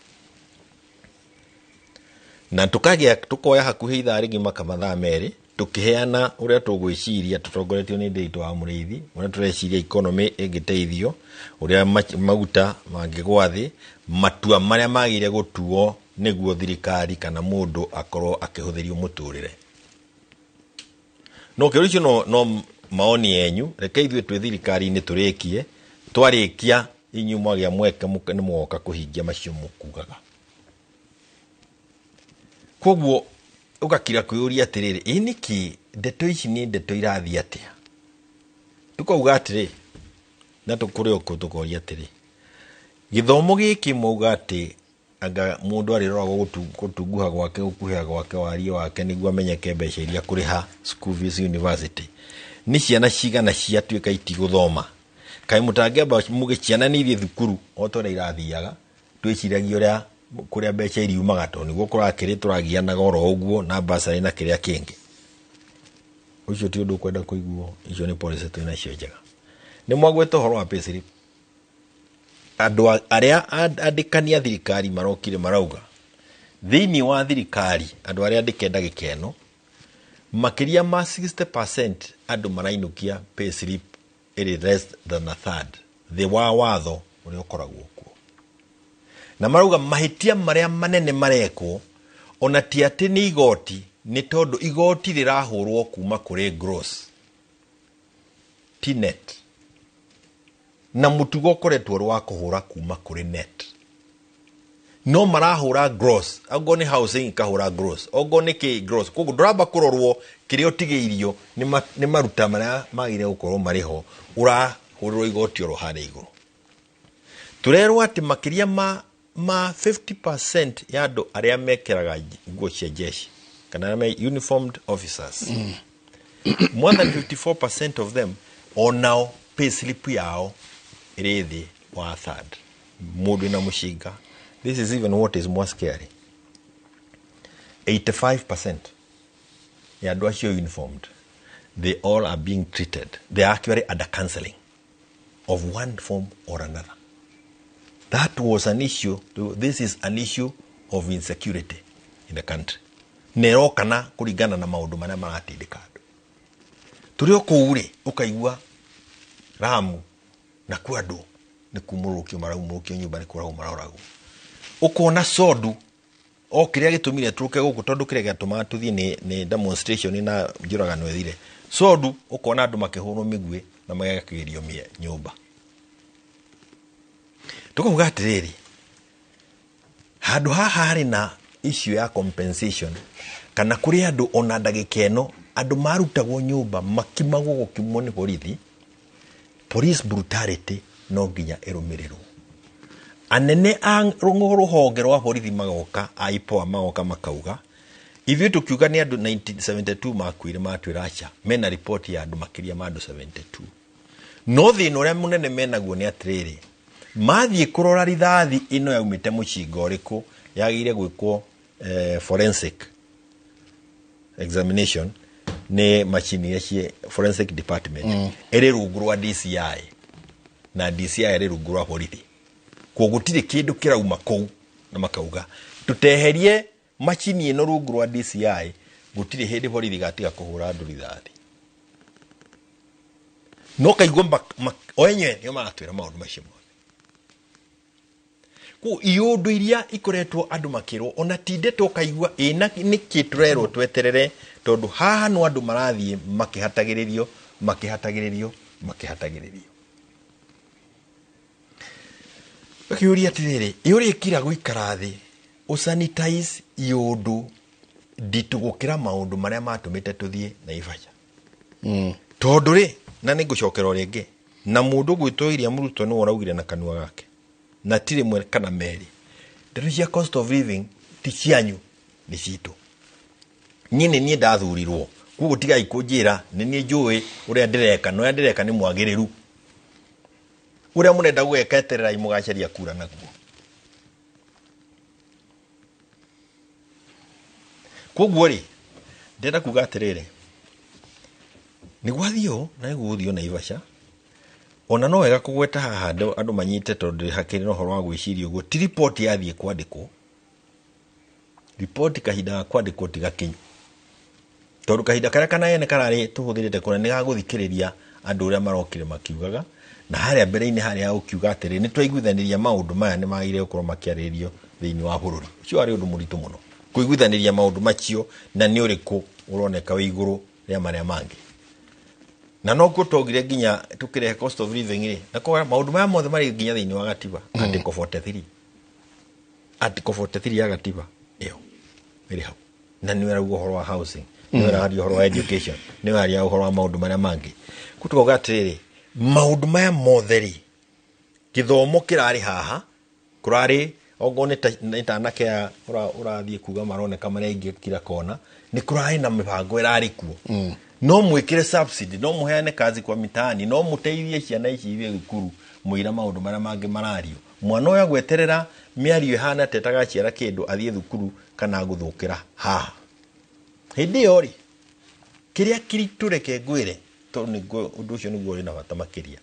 Na tũkoya hakuhĩ ithaa rĩgima kana mathaa merĩ tũkĩheana ũrĩa tũgwĩciria tũtongoretio nĩ Ndiritu wa Mũrĩithi, ũrĩa tũreciria economy ĩngĩteithio, ũrĩa maguta mangĩgwa thĩ, matua marĩa magĩrĩire gũtuo nĩguo thirikari kana mũndũ akorwo akĩhũthĩrio mũtũrĩre. No kĩũria icio no maoni yenyu, reke ithuĩ twĩ thirikari-inĩ tũrĩkie, twarĩkia inyuĩ mwagĩa mweke nĩ mũgoka kũhingia macio mũkugaga. Koguo ũgakira kwĩyũria atĩrĩrĩ, ĩ nĩkĩ ndeto ici nĩ ndeto irathiĩ atĩa? Tũkauga atĩrĩ, na tũkũrĩ o kũ tũkoria atĩrĩ, gĩthomo gĩkĩ mwauga atĩ anga mũndũ arĩroragwo gũtunguha gwake, gũkuhĩha gwake, wariĩ wake nĩguo amenyeke mbeca iria kũrĩha school fees university. Nĩ ciana cigana ciatuĩka itigũthoma? Kaĩ mũtangĩamba mũgĩciana nĩ ithiĩ thukuru o ta ũrĩa irathiaga, twĩciragie ũrĩa Kũrĩa mbeca iriumaga tondũ nĩguo kũrakĩrĩ tũragianaga oro ũguo na basarĩ na kĩrĩa kĩngĩ. Ũcio ti ũndũ ũkwenda kũiguo, icio nĩ policy twĩ nacio njega. Nĩ mwagweta ũhoro wa payslip. Andũ arĩa andĩkani a thirikari marokire marauga thĩinĩ wa thirikari andũ arĩa andĩke ndagĩka ĩno makĩria ma 60% andũ marainũkia payslip ĩrĩ less than a third thĩ wa watho ũrĩa ũkoragwo kuo. Na marauga mahĩtia marĩa manene marekwo ona ti atĩ nĩ igoti, nĩ tondũ igoti rĩrahũrwo kuma kũrĩ gross ti net, na mũtugo ũkoretwo ũrĩ wa kũhũra kuma kũrĩ net, no marahũra gross. Ongorwo nĩ housing ikahũra gross, ongorwo nĩ kĩ gross. Koguo ndũramba kũrorwo kĩrĩa ũtigĩirio nĩ maruta marĩa magĩrĩire gũkorwo marĩ ho, ũrahũrĩrwo igoti oro harĩa igũrũ. Tũrerwo atĩ makĩria ma 50% ya andũ arĩa mekĩraga nguo cia jeshi kana arĩa me uniformed officers, more than 54% of them onao pay slip yao ĩrĩ thĩ wa third. Mũndũ wĩna mũcinga, this is even what is more scary, 85% ya andũ acio uniformed, they all are being treated, they are actually under counseling of one form or another. That was an issue. This is an issue of insecurity in the country. Na ĩrokana kũringana na maũndũ marĩa maratindĩka andũ. Tũrĩ o kũu rĩ, ũkaigua Ramu na kwa andũ nĩ kumũrũkio maraumũrũkio nyũmba, nĩ kũragwo maroragwo. Ũkona Sondu o kĩrĩa gĩtũmire tũke gũkũ, tondũ kĩrĩa gĩatũmaga tũthiĩ nĩ demonstration na njũragano ĩthire. Sondu ũkona andũ makĩhũrwo mĩguĩ na magakĩgerio nyũmba. Tũkauga atĩrĩrĩ, handũ haha harĩ na issue ya compensation, kana kũrĩ andũ ona ndagĩka ĩno andũ marutagwo nyũmba makimagwo gũkimwo nĩ borithi. Police brutality no nginya ĩrũmĩrĩrwo. Anene a rũhonge rwa borithi magoka, a IPOA magoka makauga ithuĩ tũkiuga nĩ andũ 1972 makuire, matwĩra aca, mena ripoti ya andũ makĩria ma andũ 72. No thĩna ũrĩa mũnene menaguo nĩ atĩrĩrĩ, mathiĩ kũrora rithathi ĩno yaumĩte mũcinga ũrĩkũ, yagĩrĩire gwĩkwo forensic examination nĩ macini iria ciĩ forensic department ĩrĩ rungu rwa DCI, na DCI ĩrĩ rungu rwa borithi. Koguo gũtirĩ kĩndũ kĩrauma kũu, na makauga tũteherie macini ĩno rungu rwa DCI, gũtirĩ hĩndĩ borithi gatiga kũhũra andũ rithathi. No kaigua o enyewe nĩo maratwĩra maũndũ macio mothe. Koguo iũndũ iria ikoretwo andũ makĩrwo ona ti ndeto, ũkaigua ĩna nĩkĩ tũrerwo tweterere, tondũ haha no andũ marathiĩ makĩhatagĩrĩrio, makĩhatagĩrĩrio, makĩhatagĩrĩrio. Ũkĩũria atĩrĩrĩ, ĩ ũrĩkira gũikara thĩ ũsanitize iũndũ nditũ gũkĩra maũndũ marĩa matũmĩte tũthiĩ Naivasha? Tondũ rĩ, na nĩ ngũcokera o rĩngĩ, na mũndũ gwĩtwo William Ruto nĩwe ũraugire na kanua gake, na ti rĩmwe kana merĩ, ndeto cia cost of living ti cianyu, nĩ citũ. Niĩ nĩ niĩ ndathurirwo, koguo tigai kũnjĩra nĩ niĩ njũĩ ũrĩa ndĩreka, na ũrĩa ndĩreka nĩ mwagĩrĩru. Ũrĩa mũrenda gũgeka, etererai mũgacaria kura naguo. Koguo rĩ, ndĩrenda kuga atĩrĩrĩ, nĩ gwathiĩ ũũ na nĩ gũgũthiĩ Naivasha. Ona no wega kũgweta haha andũ manyite, tondũ hakĩrĩ na ũhoro wa gwĩciria ũguo. Ti ripoti yathiĩ kwandĩkwo, ripoti kahinda ga kwandĩkwo ti gakinyu, tondũ kahinda karĩa kanene kararĩ tũhũthĩrĩte kũrĩa nĩ gagũthikĩrĩria andũ ũrĩa marokire makiugaga, na harĩa mbere-inĩ harĩa ũkiuga atĩrĩ nĩ twaiguithanĩria maũndũ maya nĩ magĩrĩire gũkorwo makĩarĩrĩrio thĩinĩ wa bũrũri. Ũcio warĩ ũndũ mũritũ mũno kũiguithanĩria maũndũ macio, na nĩ ũrĩkũ ũroneka wĩ igũrũ rĩa marĩa mangĩ. Na nokuo twaugire nginya tũkĩrehe cost of living rĩ, na kwa maũndũ maya mothe marĩ nginya thĩinĩ wa gatiba. Article 43, article 43 ya gatiba ĩyo ĩrĩ hau, na nĩ ũrauga ũhoro wa housing, nĩ ũraria ũhoro wa education, nĩ ũraria ũhoro wa maũndũ marĩa mangĩ. Kũu tukauga atĩrĩrĩ, maũndũ maya mothe rĩ, gĩthomo kĩrarĩ haha, kũrarĩ okorwo nĩ ta anake aya ũrathiĩ kuga maroneka marĩ aingĩ kila kona, nĩ kũrarĩ na mĩbango ĩrarĩ kuo. No mwĩkĩre subsidy, no mũheane kazi kwa mitaani, no mũteithie ciana ici ithiĩ thukuru, mũira maũndũ marĩa mangĩ marario. Mwana ũyũ agweterera mĩario ĩhana atĩa atagaciara kĩndũ athiĩ thukuru kana gũthũkĩra haha. Hĩndĩ ĩyo rĩ, kĩrĩa kĩritũ reke ngwĩre, tondũ nĩguo ũndũ ũcio nĩguo ũrĩ na bata makĩria,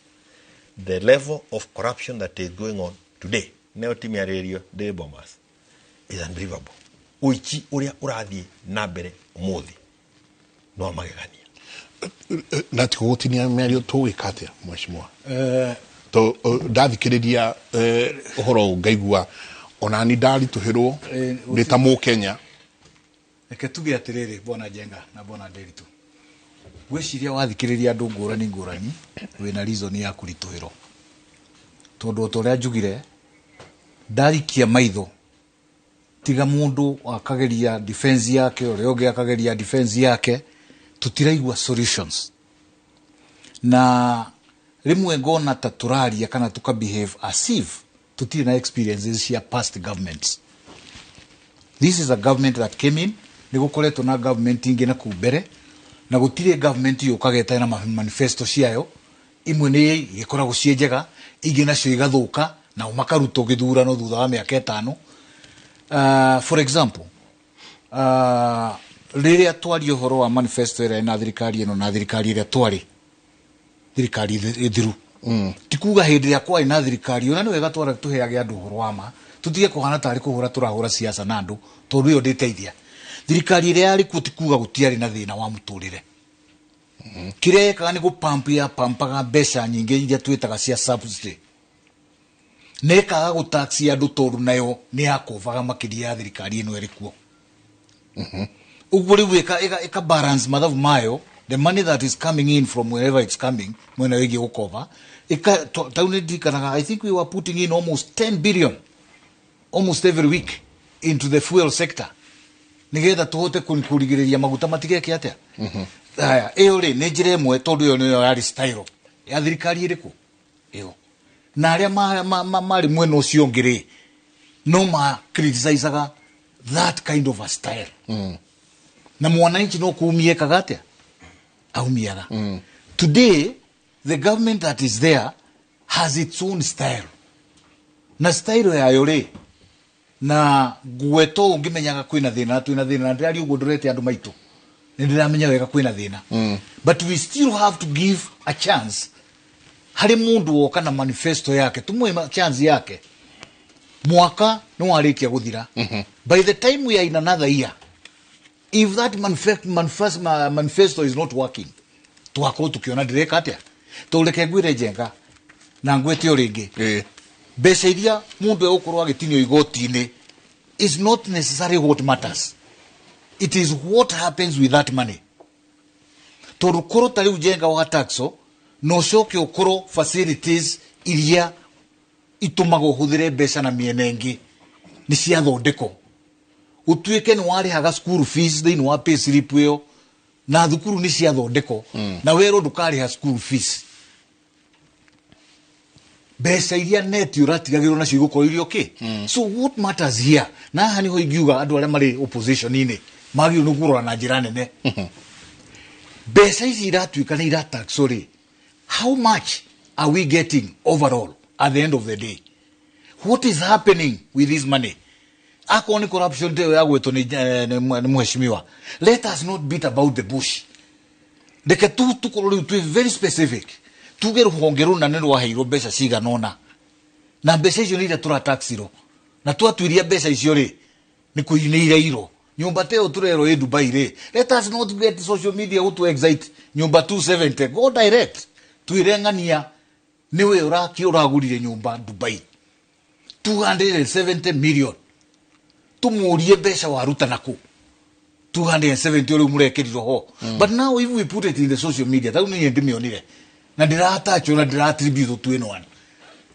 the level of corruption that is going on today, nĩyo ti mĩarĩrĩrio ndĩ Bomas, is unbelievable. Ũici ũrĩa ũrathiĩ na mbere ũmũthĩ no magegania. Na ti gũgũtinia mĩario, tũgwĩka atĩa, mheshimiwa? To ndathikĩrĩria ũhoro ũyũ ngaigua ona ni ndaritũhĩrwo ndĩ ta Mũkenya. Reke tuge atĩrĩrĩ, bwana Njenga na bwana Nderitu, ngwĩciria wathikĩrĩria andũ ngũrani ngũrani, wĩna reason ya kũritũhĩrwo, tondũ o ta ũrĩa njugire, ndarikia maitho, tiga mũndũ akageria defense yake, ũrĩa ũngĩ akageria defense yake, tũtiraigua solutions. Na rĩmwe ngona ta tũraria kana tuka behave as if tũtirĩ na experiences cia past governments. This is a government that came in. Nĩ gũkoretwo na government ingĩ na kũu mbere, na gũtirĩ government yũkaga ĩtarĩ na manifesto ciayo. Imwe nĩ igĩkoragwo ciĩ njega, ingĩ nacio igathũka, nao makarutwo gĩthurano thutha wa mĩaka 5. For example, rĩrĩa twaria ũhoro wa manifesto ĩrĩa ĩna thirikari ĩno na thirikari ĩrĩa twarĩ, thirikari ĩthiru, ti kuga hĩndĩ ĩrĩa kwarĩ na thirikari ona nĩ wega twara tũheage andũ ũhoro wa ma, tũtige kũhana tarĩ kũhũra tũrahũra siasa na andũ, tondũ ĩyo ndĩteithia. Thirikari ĩrĩa yarĩ kuo, ti kuga gũtiarĩ na thĩna wa mũtũrĩre. Kĩrĩa yekaga nĩ gũpamp, ya pampaga mbeca nyingĩ iria twĩtaga cia subsidy, na ĩkaga gũtaxi andũ, tondũ nayo nĩ yakobaga makĩria ya thirikari ĩno ĩrĩ kuo. Ũguo rĩu ĩka balance mathabu mayo, the money that is coming in from wherever it's coming, mwena wĩgiĩ gũkoba ĩka tau. Nĩ ndirikanaga, I think we were putting in almost 10 billion almost every week into the fuel sector, nigetha tuhote kũrigĩrĩria maguta matigeke atĩa. Haya, ĩyo rĩ nĩ njĩra ĩmwe, tondũ ĩyo nĩyo yarĩ style ya thirikari ĩrĩkũ ĩyo, na arĩa marĩ mwena ũcio ũngĩ rĩ, no ma criticizaga that kind of a style, na mwananchi no kumia ekaga atĩa, aumiaga. Today the government that is there has its own style, na style yayo rĩ, na ngweto ũngĩmenyaga kwĩna thĩna, twĩna thĩna, na ndĩraria ũguo ndũrete andũ maitũ, nĩ ndĩramenya wega kwĩna thĩna, but we still have to give a chance harĩ mũndũ woka na manifesto yake, tumuhe chance yake. Mwaka nĩ warĩkia gũthira. By the time we are in another year, if that manifesto is not working, twakorwo tukiona ndĩreka atĩa. Tondũ reke ngwĩre, Njenga, na ngwĩte o rĩngĩ, mbeca iria mũndũ egũkorwo agĩtinio igoti-inĩ is not necessarily what matters. It is what happens with that money, tondũ korwo ta rĩu, Njenga, wa taxo na ũcoke ũkorwo facilities iria itũmaga ũhũthĩre mbeca na mĩena ĩngĩ nĩ ciathondekwo, ũtuĩke nĩ warĩhaga school fees thĩinĩ wa pay slip ĩyo, na thukuru nĩ ciathondekwo, na werwo ndũkarĩha school fees, mbeca iria neti ũratigagĩrwo nacio igũkorwo iria okay. So what matters here, na haha nĩho ingiuga andũ arĩa marĩ opposition-inĩ magĩrĩirwo nĩ kũrora na njĩra nene, mbeca ici iratuĩka nĩ irataxwo rĩ, how much are we getting overall at the end of the day? What is happening with this money? Akorwo nĩ corruption ĩyo yagwetwo nĩ mheshimiwa, let us not beat about the bush. Reke tu tukorwo rĩu twĩ very specific, tuge rũhonge rũna nĩ rwaheirwo mbeca cigana ũna, na mbeca icio nĩ iria tũrataxirwo, na twatuiria mbeca icio rĩ, nĩ nĩ irairwo. Nyũmba ta ĩyo tũrerwo ĩ Dubai rĩ, let us not get social media gũtũ excite. Nyũmba 270, go direct, twĩre ng'ania nĩwe ũraki ũragũrire nyũmba Dubai 270 million, tũmũrie mbeca waruta nakũ 270 rĩu mũrekĩrirwo ho. But now if we put it in the social media, tau niĩ ndĩmĩonire na ndĩratachwo na ndĩratribute to anyone,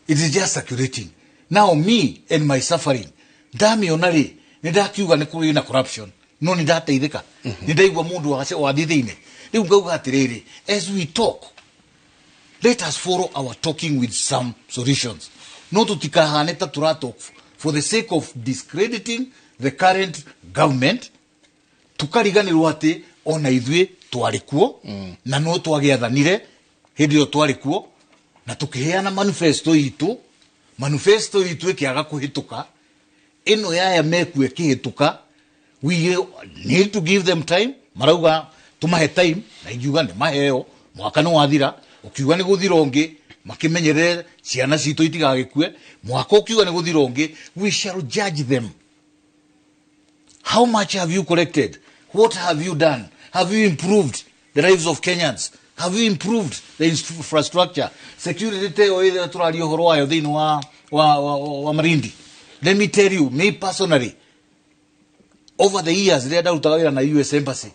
it is just circulating. Now me and my suffering, ndamĩona rĩ, nĩ ndakiuga nĩ kũrĩ na corruption, no nĩ ndateithĩka, nĩ ndaigua mũndũ wathiĩ thĩinĩ. Rĩu ngauga atĩrĩrĩ, as we talk, let us follow our talking with some solutions, no tutikahane ta tũratalk for the sake of discrediting the current government, tukariganĩrwo atĩ ona ithuĩ twarĩ kuo, na no twagĩathanire hĩndĩ ĩyo twarĩ kuo, na tũkĩheana manifesto itũ. Manifesto itũ ĩkĩaga kũhĩtũka, ĩno yaya mekuo ĩkĩhĩtũka. We need to give them time. Marauga tumahe time, na ingiuga nĩ maheo mwaka nĩ wathira, ũkiuga nĩ gũthira ũngĩ, makĩmenyerere ciana citũ itigagĩkue. Mwaka ũkiuga nĩ gũthira ũngĩ, we shall judge them. How much have you collected? What have you done? Have you improved the lives of Kenyans? Have you improved the infrastructure? Security te ĩyo ĩrĩa tũraria ũhoro wayo thĩinĩ wa Malindi. Let me tell you, me personally, over the years rĩrĩa ndarutaga wĩra na US Embassy,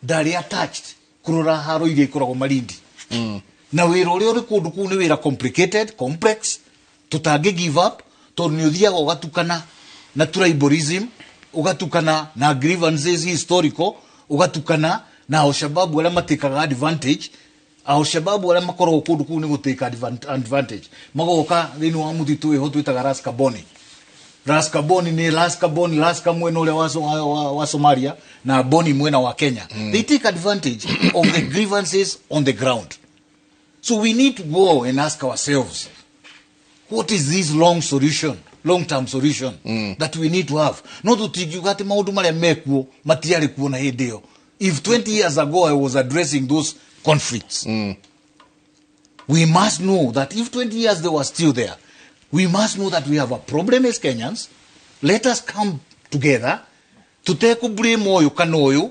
ndarĩ attached kũrora haro iria ikoragwo Malindi. Na wĩra ũrĩa ũrĩ kũndũ kũu nĩ wĩra complicated, complex, tũtangĩ give up, tondũ nĩ ũthiaga ũgatukana na tribalism, ũgatukana na grievances historical, ũgatukana na Alshababu arĩa matĩkaga advantage. Alshababu arĩa makoragwo kũndũ kũu nĩ gũtĩka advantage, magoka thĩinĩ wa mũtitũ wĩho twĩtaga Ras Kaboni. Ras Kaboni nĩ Ras Kaboni, Ras mwena ũrĩa wa Somalia na Boni mwena wa Kenya. They take advantage of the grievances on the ground. So we need to go and ask ourselves, what is this long solution, long term solution that we need to have? No tũtingiuga atĩ maũndũ marĩa mekuo matiarĩ kuo na hĩndĩ ĩyo. If 20 years ago I was addressing those conflicts, we must know that if 20 years they were still there, we must know that we have a problem as Kenyans. Let us come together, tuteku blame ũyũ kana ũyũ,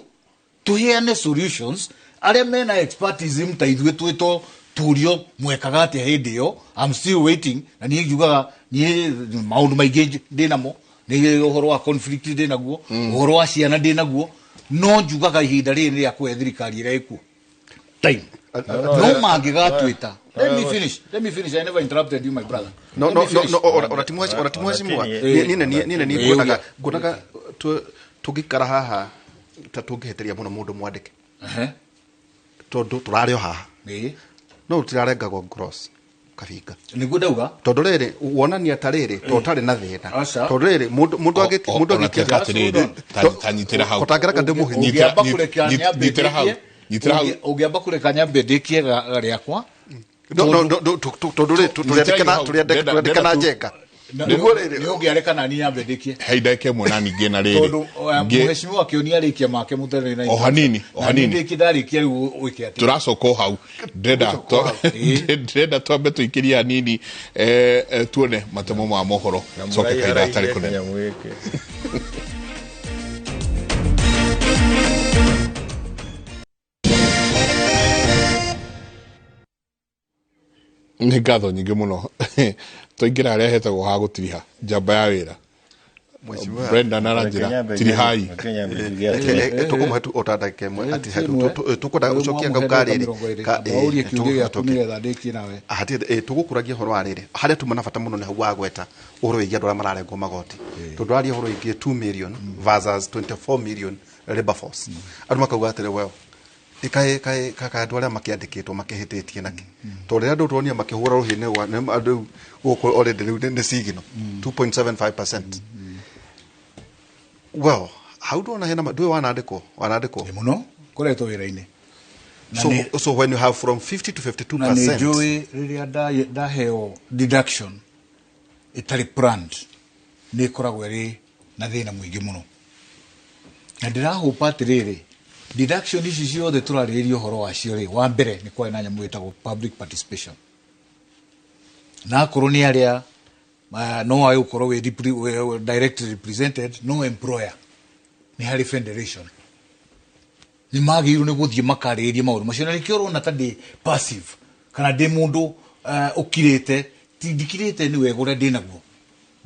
tuheane solutions. Arĩa mena expertise ta ithuĩ twĩtwo turio mwekaga atĩa hĩndĩ ĩyo. I'm still waiting, na niĩ ngiugaga niĩ maũndũ maingĩ ndĩ namo, nĩ ũhoro wa conflict ndĩ naguo, ũhoro wa ciana ndĩ naguo, no njugaga ihinda rĩrĩ nĩ rĩa kũhe thirikari ĩrĩa ĩkuo time. No mangĩgatwĩta. Let me finish, let me finish. I never interrupted you, my brother. No. Let No. me No. finish. No, ona ti mheshimiwa, niĩ nĩ nguonaga tũngĩikara haha ta tũngĩhĩtĩria mũno mũndũ mwandĩke, tondũ tũrarĩ o haha, no tũtirarengagwo gross kabinga. Nĩguo ndauga. Tondũ rĩrĩ wonania ta rĩrĩ to ũtarĩ na thĩna, Aca. tondũ rĩrĩ mũndũ mũndũ Ona agĩtia teka atĩrĩrĩ, ta nyitĩra hau. Ũtangĩreka ndĩmũhinyie. Ũngĩamba kũreka nyambe Nyitĩra hau. ndĩkie, Nyitĩra hau. ũngĩamba kũreka nyambe ndĩkie rĩakwa. No, no, no, no, tondũ rĩ tũrĩandĩkana hau. tũrĩandĩkana njenga nĩguo rĩrĩ. Nĩ ũngĩareka nani nyambe ndĩkie. He ndagĩka ĩmwe na ningĩ na rĩrĩ. Tondũ mheshimiwa akĩonia arĩkia make mũtene na O hanini, o hanini. ndĩkie, ndarĩkia rĩu ũĩke atĩa? Tũracoka o hau. Ndĩrenda twambe tũikĩrie hanini, tuone matemo ma mohoro, coke kahinda gatarĩ kũnene. Kanyamũ gĩkĩ. Nĩ ngatho nyingĩ mũno. Twaingĩra harĩa hetagwo ha gũtiriha njamba ya wĩra. Mheshimiwa. Brendan aranjĩra tirihai. Reke nyambe njuge atĩrĩ. Tũkũmũhe tu o ta ndagĩka ĩmwe atĩ tũkwenda gũcokia ngau ka rĩrĩ. Ũrie kĩũria gĩaku nĩgetha ndĩkie nawe. Hatirĩ tũgũkũragia ũhoro wa rĩrĩ harĩa tuma na bata mũno nĩ hau wagweta ũhoro wĩgiĩ andũ arĩa mararengwo magoti, tondũ aria ũhoro wĩgiĩ 2 million versus 24 million labor force, andũ makauga atĩrĩ, well, ikaĩ kaĩ kaĩ andũ arĩa makĩandĩkĩtwo makĩhĩtĩtie nakĩ, tondũ rĩrĩa andũ tuonia makĩhũra rũhĩ nĩ andũ gũkũ already rĩu nĩ sigino 2.75%. Well, hau ndona hena ndũĩ wanandĩkwo. Ĩ mũno koretwo wĩra-inĩ. Na So, so when you have from 50 to 52 na nĩ njũĩ rĩrĩa ndaheo deduction ĩtarĩ planned, nĩ ĩkoragwo ĩrĩ na thĩna mũingĩ mũno, na ndĩrahũpa atĩrĩrĩ, deduction ici ciothe tũrarĩrĩria ũhoro wacio rĩ, wa mbere nĩ kwarĩ na nyamũ ĩtagwo public participation, na akorwo nĩ arĩa no wage gũkorwo wĩ directly represented no employer, nĩ harĩ federation, nĩ magĩrĩirwo nĩ gũthiĩ makarĩrĩria maũndũ macio. Na nĩkĩo ũrona ta ndĩ passive kana ndĩ mũndũ ũkirĩte. Ti ndikirĩte, nĩ wega ũrĩa ndĩ naguo.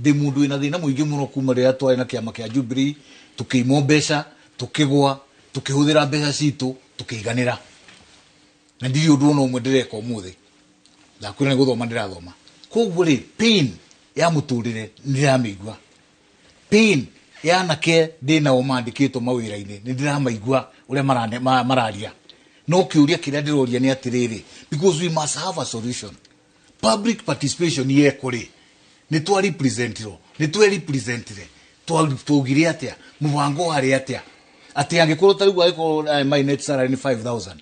Ndĩ mũndũ wĩna thĩna mũingĩ mũno kuma rĩrĩa twarĩ na kĩama kĩa Jubilee, tũkĩimwo mbeca, tũkĩgwa, tũkĩhũthĩra mbeca citũ, tũkĩiganĩra, na ndirĩ ũndũ ona ũmwe ndĩreka ũmũthĩ. Ndakwĩra nĩ gũthoma ndĩrathoma. Koguo rĩ, pain ya mũtũrĩre nĩ ndĩramĩigua, pain ya anake ndĩ nao mandĩkĩtwo mawĩra-inĩ nĩ ndĩramaigua ũrĩa mararia. No kĩũria kĩrĩa ndĩroria nĩ atĩrĩrĩ, because we must have a solution, public participation yekwo rĩ, nĩ twa representirwo, nĩ twe representire, twaugire atĩa, mũbango warĩ atĩa, atĩ angĩkorwo ta rĩu angĩkorwo my net salary nĩ 5000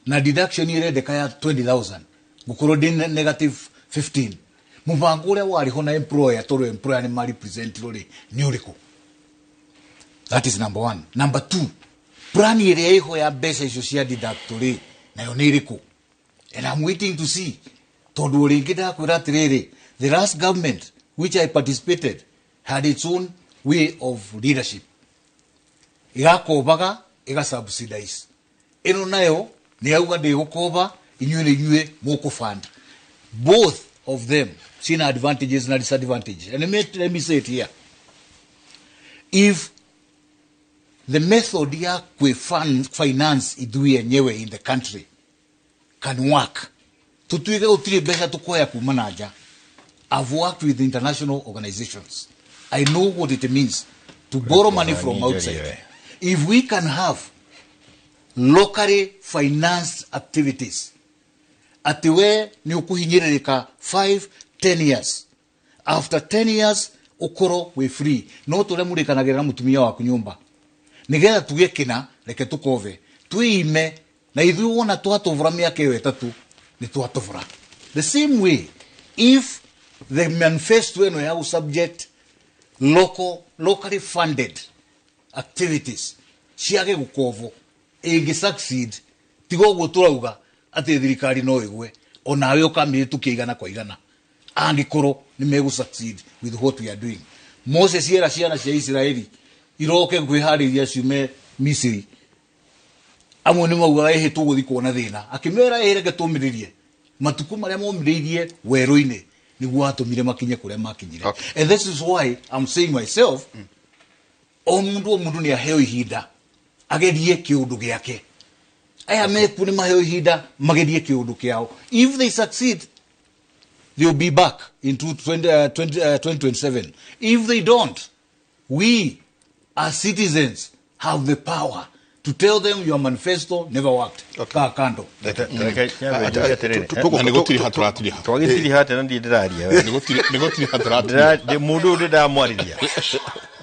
na deduction ĩrendeka ya 20000, ngũkorwo ndĩ negative 15. Mũbango ũrĩa warĩ ho na employer, tondũ employer nĩ marepresentirwo rĩ, nĩ ũrĩkũ? That is number one. Number two, plan ĩrĩa ĩho ya mbeca icio cia deduct rĩ, nayo nĩ ĩrĩkũ? And I'm waiting to see, tondũ rĩngĩ ndakwĩra atĩrĩrĩ, the last government which I participated had its own way of leadership. Ĩgakombaga, ĩga subsidize. Ĩno nayo nĩ yauga ndĩgũkomba, inyuĩ nĩ inyuĩ mũkũfund. Both of them sina advantages na disadvantages. And let me say it here: if the method ya finance ithuĩ enyewe in the country can work, tutuike gũtirĩ mbeca tũkoya kuma na nja. I've worked with international organizations. I know what it means to borrow money from outside. If we can have locally financed activities, atĩ we nĩ ũkũhinyĩrĩrĩka 5 10 years, after 10 years ũkorwo wĩ free, no tũrĩa mũrĩkanagĩra na mũtumia waku nyũmba, nĩgetha tuge kĩna, reke tũkove twĩime na ithuĩ. Wona twatũbũra mĩaka ĩyo 3, nĩ twatũbũra. The same way, if the manifesto ĩno ya subject locally funded activities ciage gũkovwo ĩngĩ succeed, tiga ũguo tũrauga atĩ thirikari no ĩgwe, onawe ũkamĩhĩtũkia igana kwa igana, angĩkorwo nĩ megũ succeed with what we are doing. Moses era ciana cia Isiraeli iroke kwĩharĩria ciume Misiri, amwe nĩ maugaga, "Ĩhĩ, tũgũthi kuona thĩna." Akĩmera, "Ĩhĩ, reke tũmĩrĩrie." Matukũ marĩa momĩrĩirie werũ-inĩ nĩguo atũmire makinye kũrĩa makinyire. And this is why I'm saying myself, o mũndũ o mũndũ nĩ aheo ihinda agerie kĩũndũ gĩake. Aya mekuo nĩ maheo ihinda magerie kĩũndũ kĩao. If they succeed, they will be back in 20, 20, 2027. If they don't, we as citizens have the power to tell them, "Your manifesto never worked." Kaa kando. Reke nyambe njuge atĩrĩrĩ. Na nĩ gũtiriha tũratiriha. Twagĩtiriha atĩ na ndiĩ ndĩraria we. Nĩ gũtiriha tũratiriha. Mũndũ ũyũ ndĩndamwarĩria,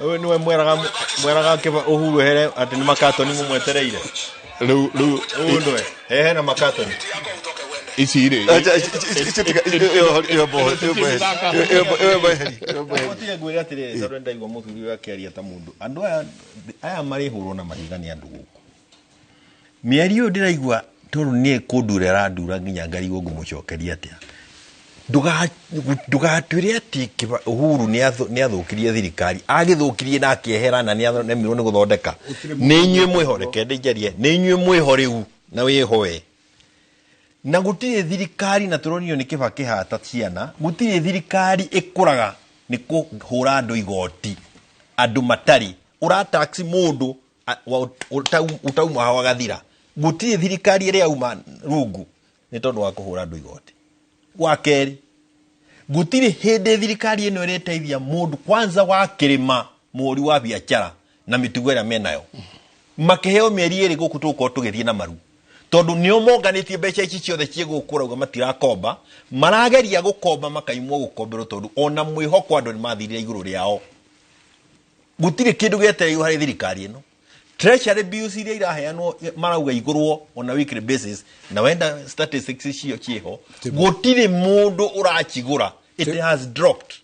ũyũ nĩwe mweraga kĩba Uhuru ehere, atĩ nĩ makatoni mũmwetereire. Rĩu Ũyũ nĩwe hehe na makatoni. Ici rĩ Tiga ngwĩre atĩrĩrĩ, tondũ nĩndaigua mũthuri ũyũ akĩaria ta mũndũ, andũ aya marĩhũrwo na mahiga nĩ andũ gũkũ. Mĩario ĩyo ndĩraigua, tondũ niĩ kũndura ĩrandura nginya ngarigwo ngũmũcokeria atĩa. Ndũgatwĩre atĩ Uhuru nĩ athũkirie thirikari, agĩthũkirie na akĩehera na nĩ aremirwo nĩ gũthondeka. Nĩ inyuĩ mwĩho, reke ndĩnjarie, nĩ inyuĩ mwĩho rĩu na wĩho we, na gũtirĩ thirikari, na tũronio nĩ Kĩbakĩ hata ciana, gũtirĩ thirikari ĩkũraga nĩ kũhũra andũ igoti, andũ matarĩ ũrataxi mũndũ ũtauma hau agathira. Gũtirĩ thirikari ĩrĩa yauma rungu nĩ tondũ wa kũhũra andũ igoti. Wa kerĩ, gũtirĩ hĩndĩ thirikari ĩno ĩrĩteithia mũndũ kwanza wa kĩrĩma, mũhũri wa biacara na mĩtugo ĩrĩa menayo. Makĩheo mĩeri 2 gũkũ, tũgũkorwo tũgĩthiĩ na maru, tondũ nĩo monganĩtie mbeca ici ciothe ciĩ gũkũ. Rauga matirakomba, marageria gũkomba makaimwo gũkomberwo, tondũ ona mwĩhoko andũ nĩ mathirire igũrũ rĩao. Gũtirĩ kĩndũ gĩetereirwo harĩ thirikari ĩno. Treasury bills iria iraheanwo marauga igũrwo on a weekly basis, na wenda statistics icio ciĩho, gũtirĩ mũndũ ũracigũra. It has dropped.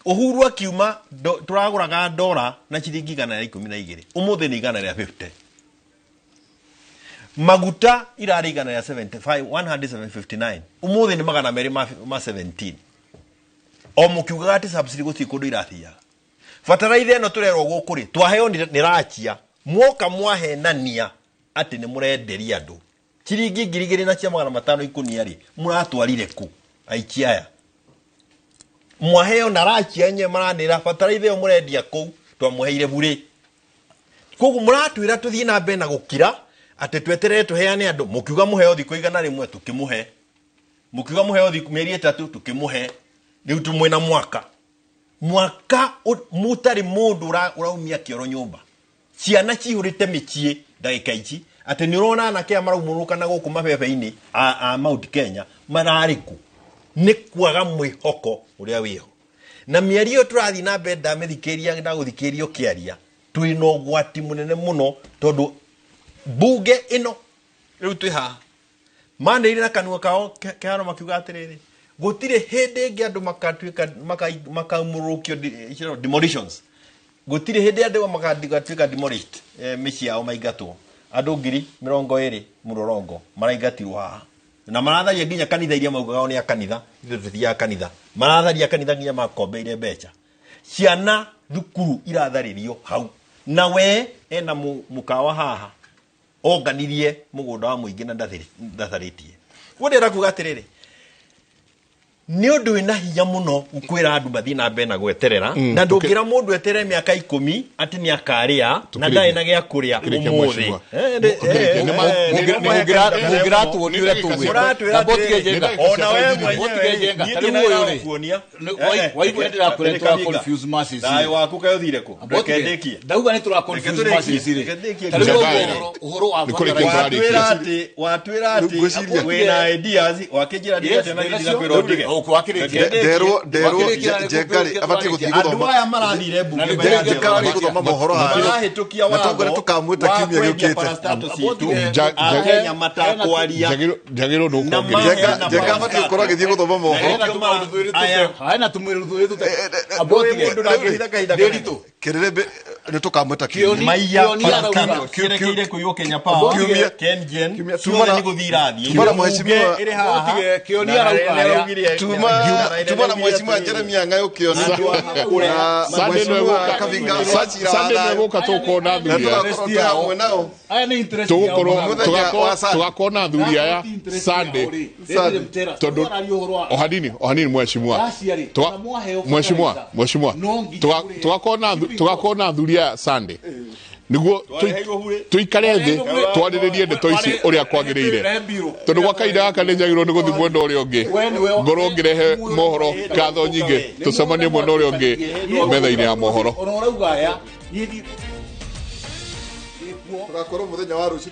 Uhuru akiuma tũragũraga ndora na ciringi 112, ũmũthĩ nĩ 150. Maguta irarĩ 175, 159, ũmũthĩ nĩ 217. O mũkiugaga atĩ subsidy gũtirĩ kũndũ irathiaga. Bataraitha ĩno tũrerwo gũkũ rĩ, twaheo nĩ rachia, mwoka mwahenania atĩ nĩ mũrenderia andũ ciringi 2500 ikũnia rĩ, mũratwarire kũ aici aya? Mwaheo na rachia nye maranĩra bataraitha ĩyo mũrendia kũu twamũheire burĩ. Koguo mũratwĩra tũthiĩ na mbere na gũkira atĩ tweterere tũheane andũ. Mũkiuga mũheo thikũ 100, tũkĩmũhe. Mũkiuga mũheo thikũ mĩeri 3, tũkĩmũhe. Rĩu tũmwĩna mwaka mũtarĩ mũndũ ũraumia kĩoro nyũmba, ciana cihũrĩte mĩciĩ ndagĩka ici, atĩ nĩ ũrona anake aya maraumũrũka na gũkũ mabebe-inĩ a Mount Kenya mararĩ kũ? Nĩ kwaga mwĩhoko ũrĩa wĩho. Na mĩario ĩyo tũrathiĩ na mbere, ndamĩthikĩria, ndagũthikĩrĩria ũkĩaria, twĩna ũgwati mũnene mũno, tondũ mbunge ĩno rĩu twĩ haha manĩrĩire na kanua kao keharo makiuga atĩrĩrĩ, Gũtirĩ hĩndĩ ĩngĩ andũ makatuĩka makaumũrũkio demolitions. Gũtirĩ hĩndĩ andũ makatuĩka demolished, mĩciĩ yao maingatwo. Andũ 20,000 mũrorongo maraingatirwo haha. Na maratharia nginya kanitha iria maugaga o nĩ a kanitha, ithuĩ tũtithiaga kanitha. Maratharia kanitha nginya makombeire mbeca. Ciana thukuru iratharĩrio hau. Na we ena mũkawa haha onganirie mũgũnda wa mũingĩ na ndatharĩtie. Ũguo ndĩrenda kuga atĩrĩrĩ, nĩ ũndũ wĩna hinya mũno kwĩra andũ mathiĩ na mbere na gweterera, na ndũngĩra mũndũ eterere mĩaka 10 atĩ nĩ akarĩa na ndarĩ na gĩa kũrĩa ũmũthĩ. Mũngĩratuonia ũrĩa tũgwĩka. Ona we mwenyewe niĩ ndĩna kuonia. Waigua ndĩrakwĩra tũra confuse masses. Thayũ waku kaĩ ũthire kũ? Reke ndĩkie. Ndauga nĩ tũra confuse masses rĩ. Ta rĩu ũhoro wa watwĩra atĩ wĩna ideas, wakĩnjĩra ndigate na ndirakwĩra ũndige. Nderwo Njenga rĩ abatiĩ gũthiĩ gũthoma. Andũ aya marathire mbunge gũthoma mohoro haha. Marahĩtũkia watho na tũkamwĩta kiumia gĩũkĩte. Akenya matakwaria. Njagĩrĩirwo nĩ gũkongerera. Njenga abatiĩ gũkorwo agĩthiĩ gũthoma mohoro. Hena tũmũndũ twĩrĩ tũte. Kĩrĩrĩmbĩ nĩ tũkamwĩta kiumia. Maiya kĩrekeire kũiywo Kenya Power. KenGen. Ciothe nĩ gũthiĩ irathiĩ. Tuma na mheshimiwa Tuma na mheshimiwa Jeremia Ng'ayo Kĩoni. Na mheshimiwa Kavinga Sunday nĩ gũka tũgũkorwo na athuri aya. Tũgakorwo nao. Tũgakorwo na athuri aya Sunday. Tondũ ohanini mheshimiwa. Mheshimiwa. Tũgakorwo na athuri aya Sunday. Niguo tuikare thĩ twarĩrĩrie ndeto ici ũrĩa kwagĩrĩire, tondũ gwa kahinda gaka nĩ njagĩrĩirwo nĩ gũthiĩ mwena ũrĩa ũngĩ, ngorwo ngĩrehe mohoro. Ngatho nyingĩ, tũcemanie mwena ũrĩa ũngĩ metha-inĩ ya mohoro. Tũgakorwo mũthenya wa rũciũ.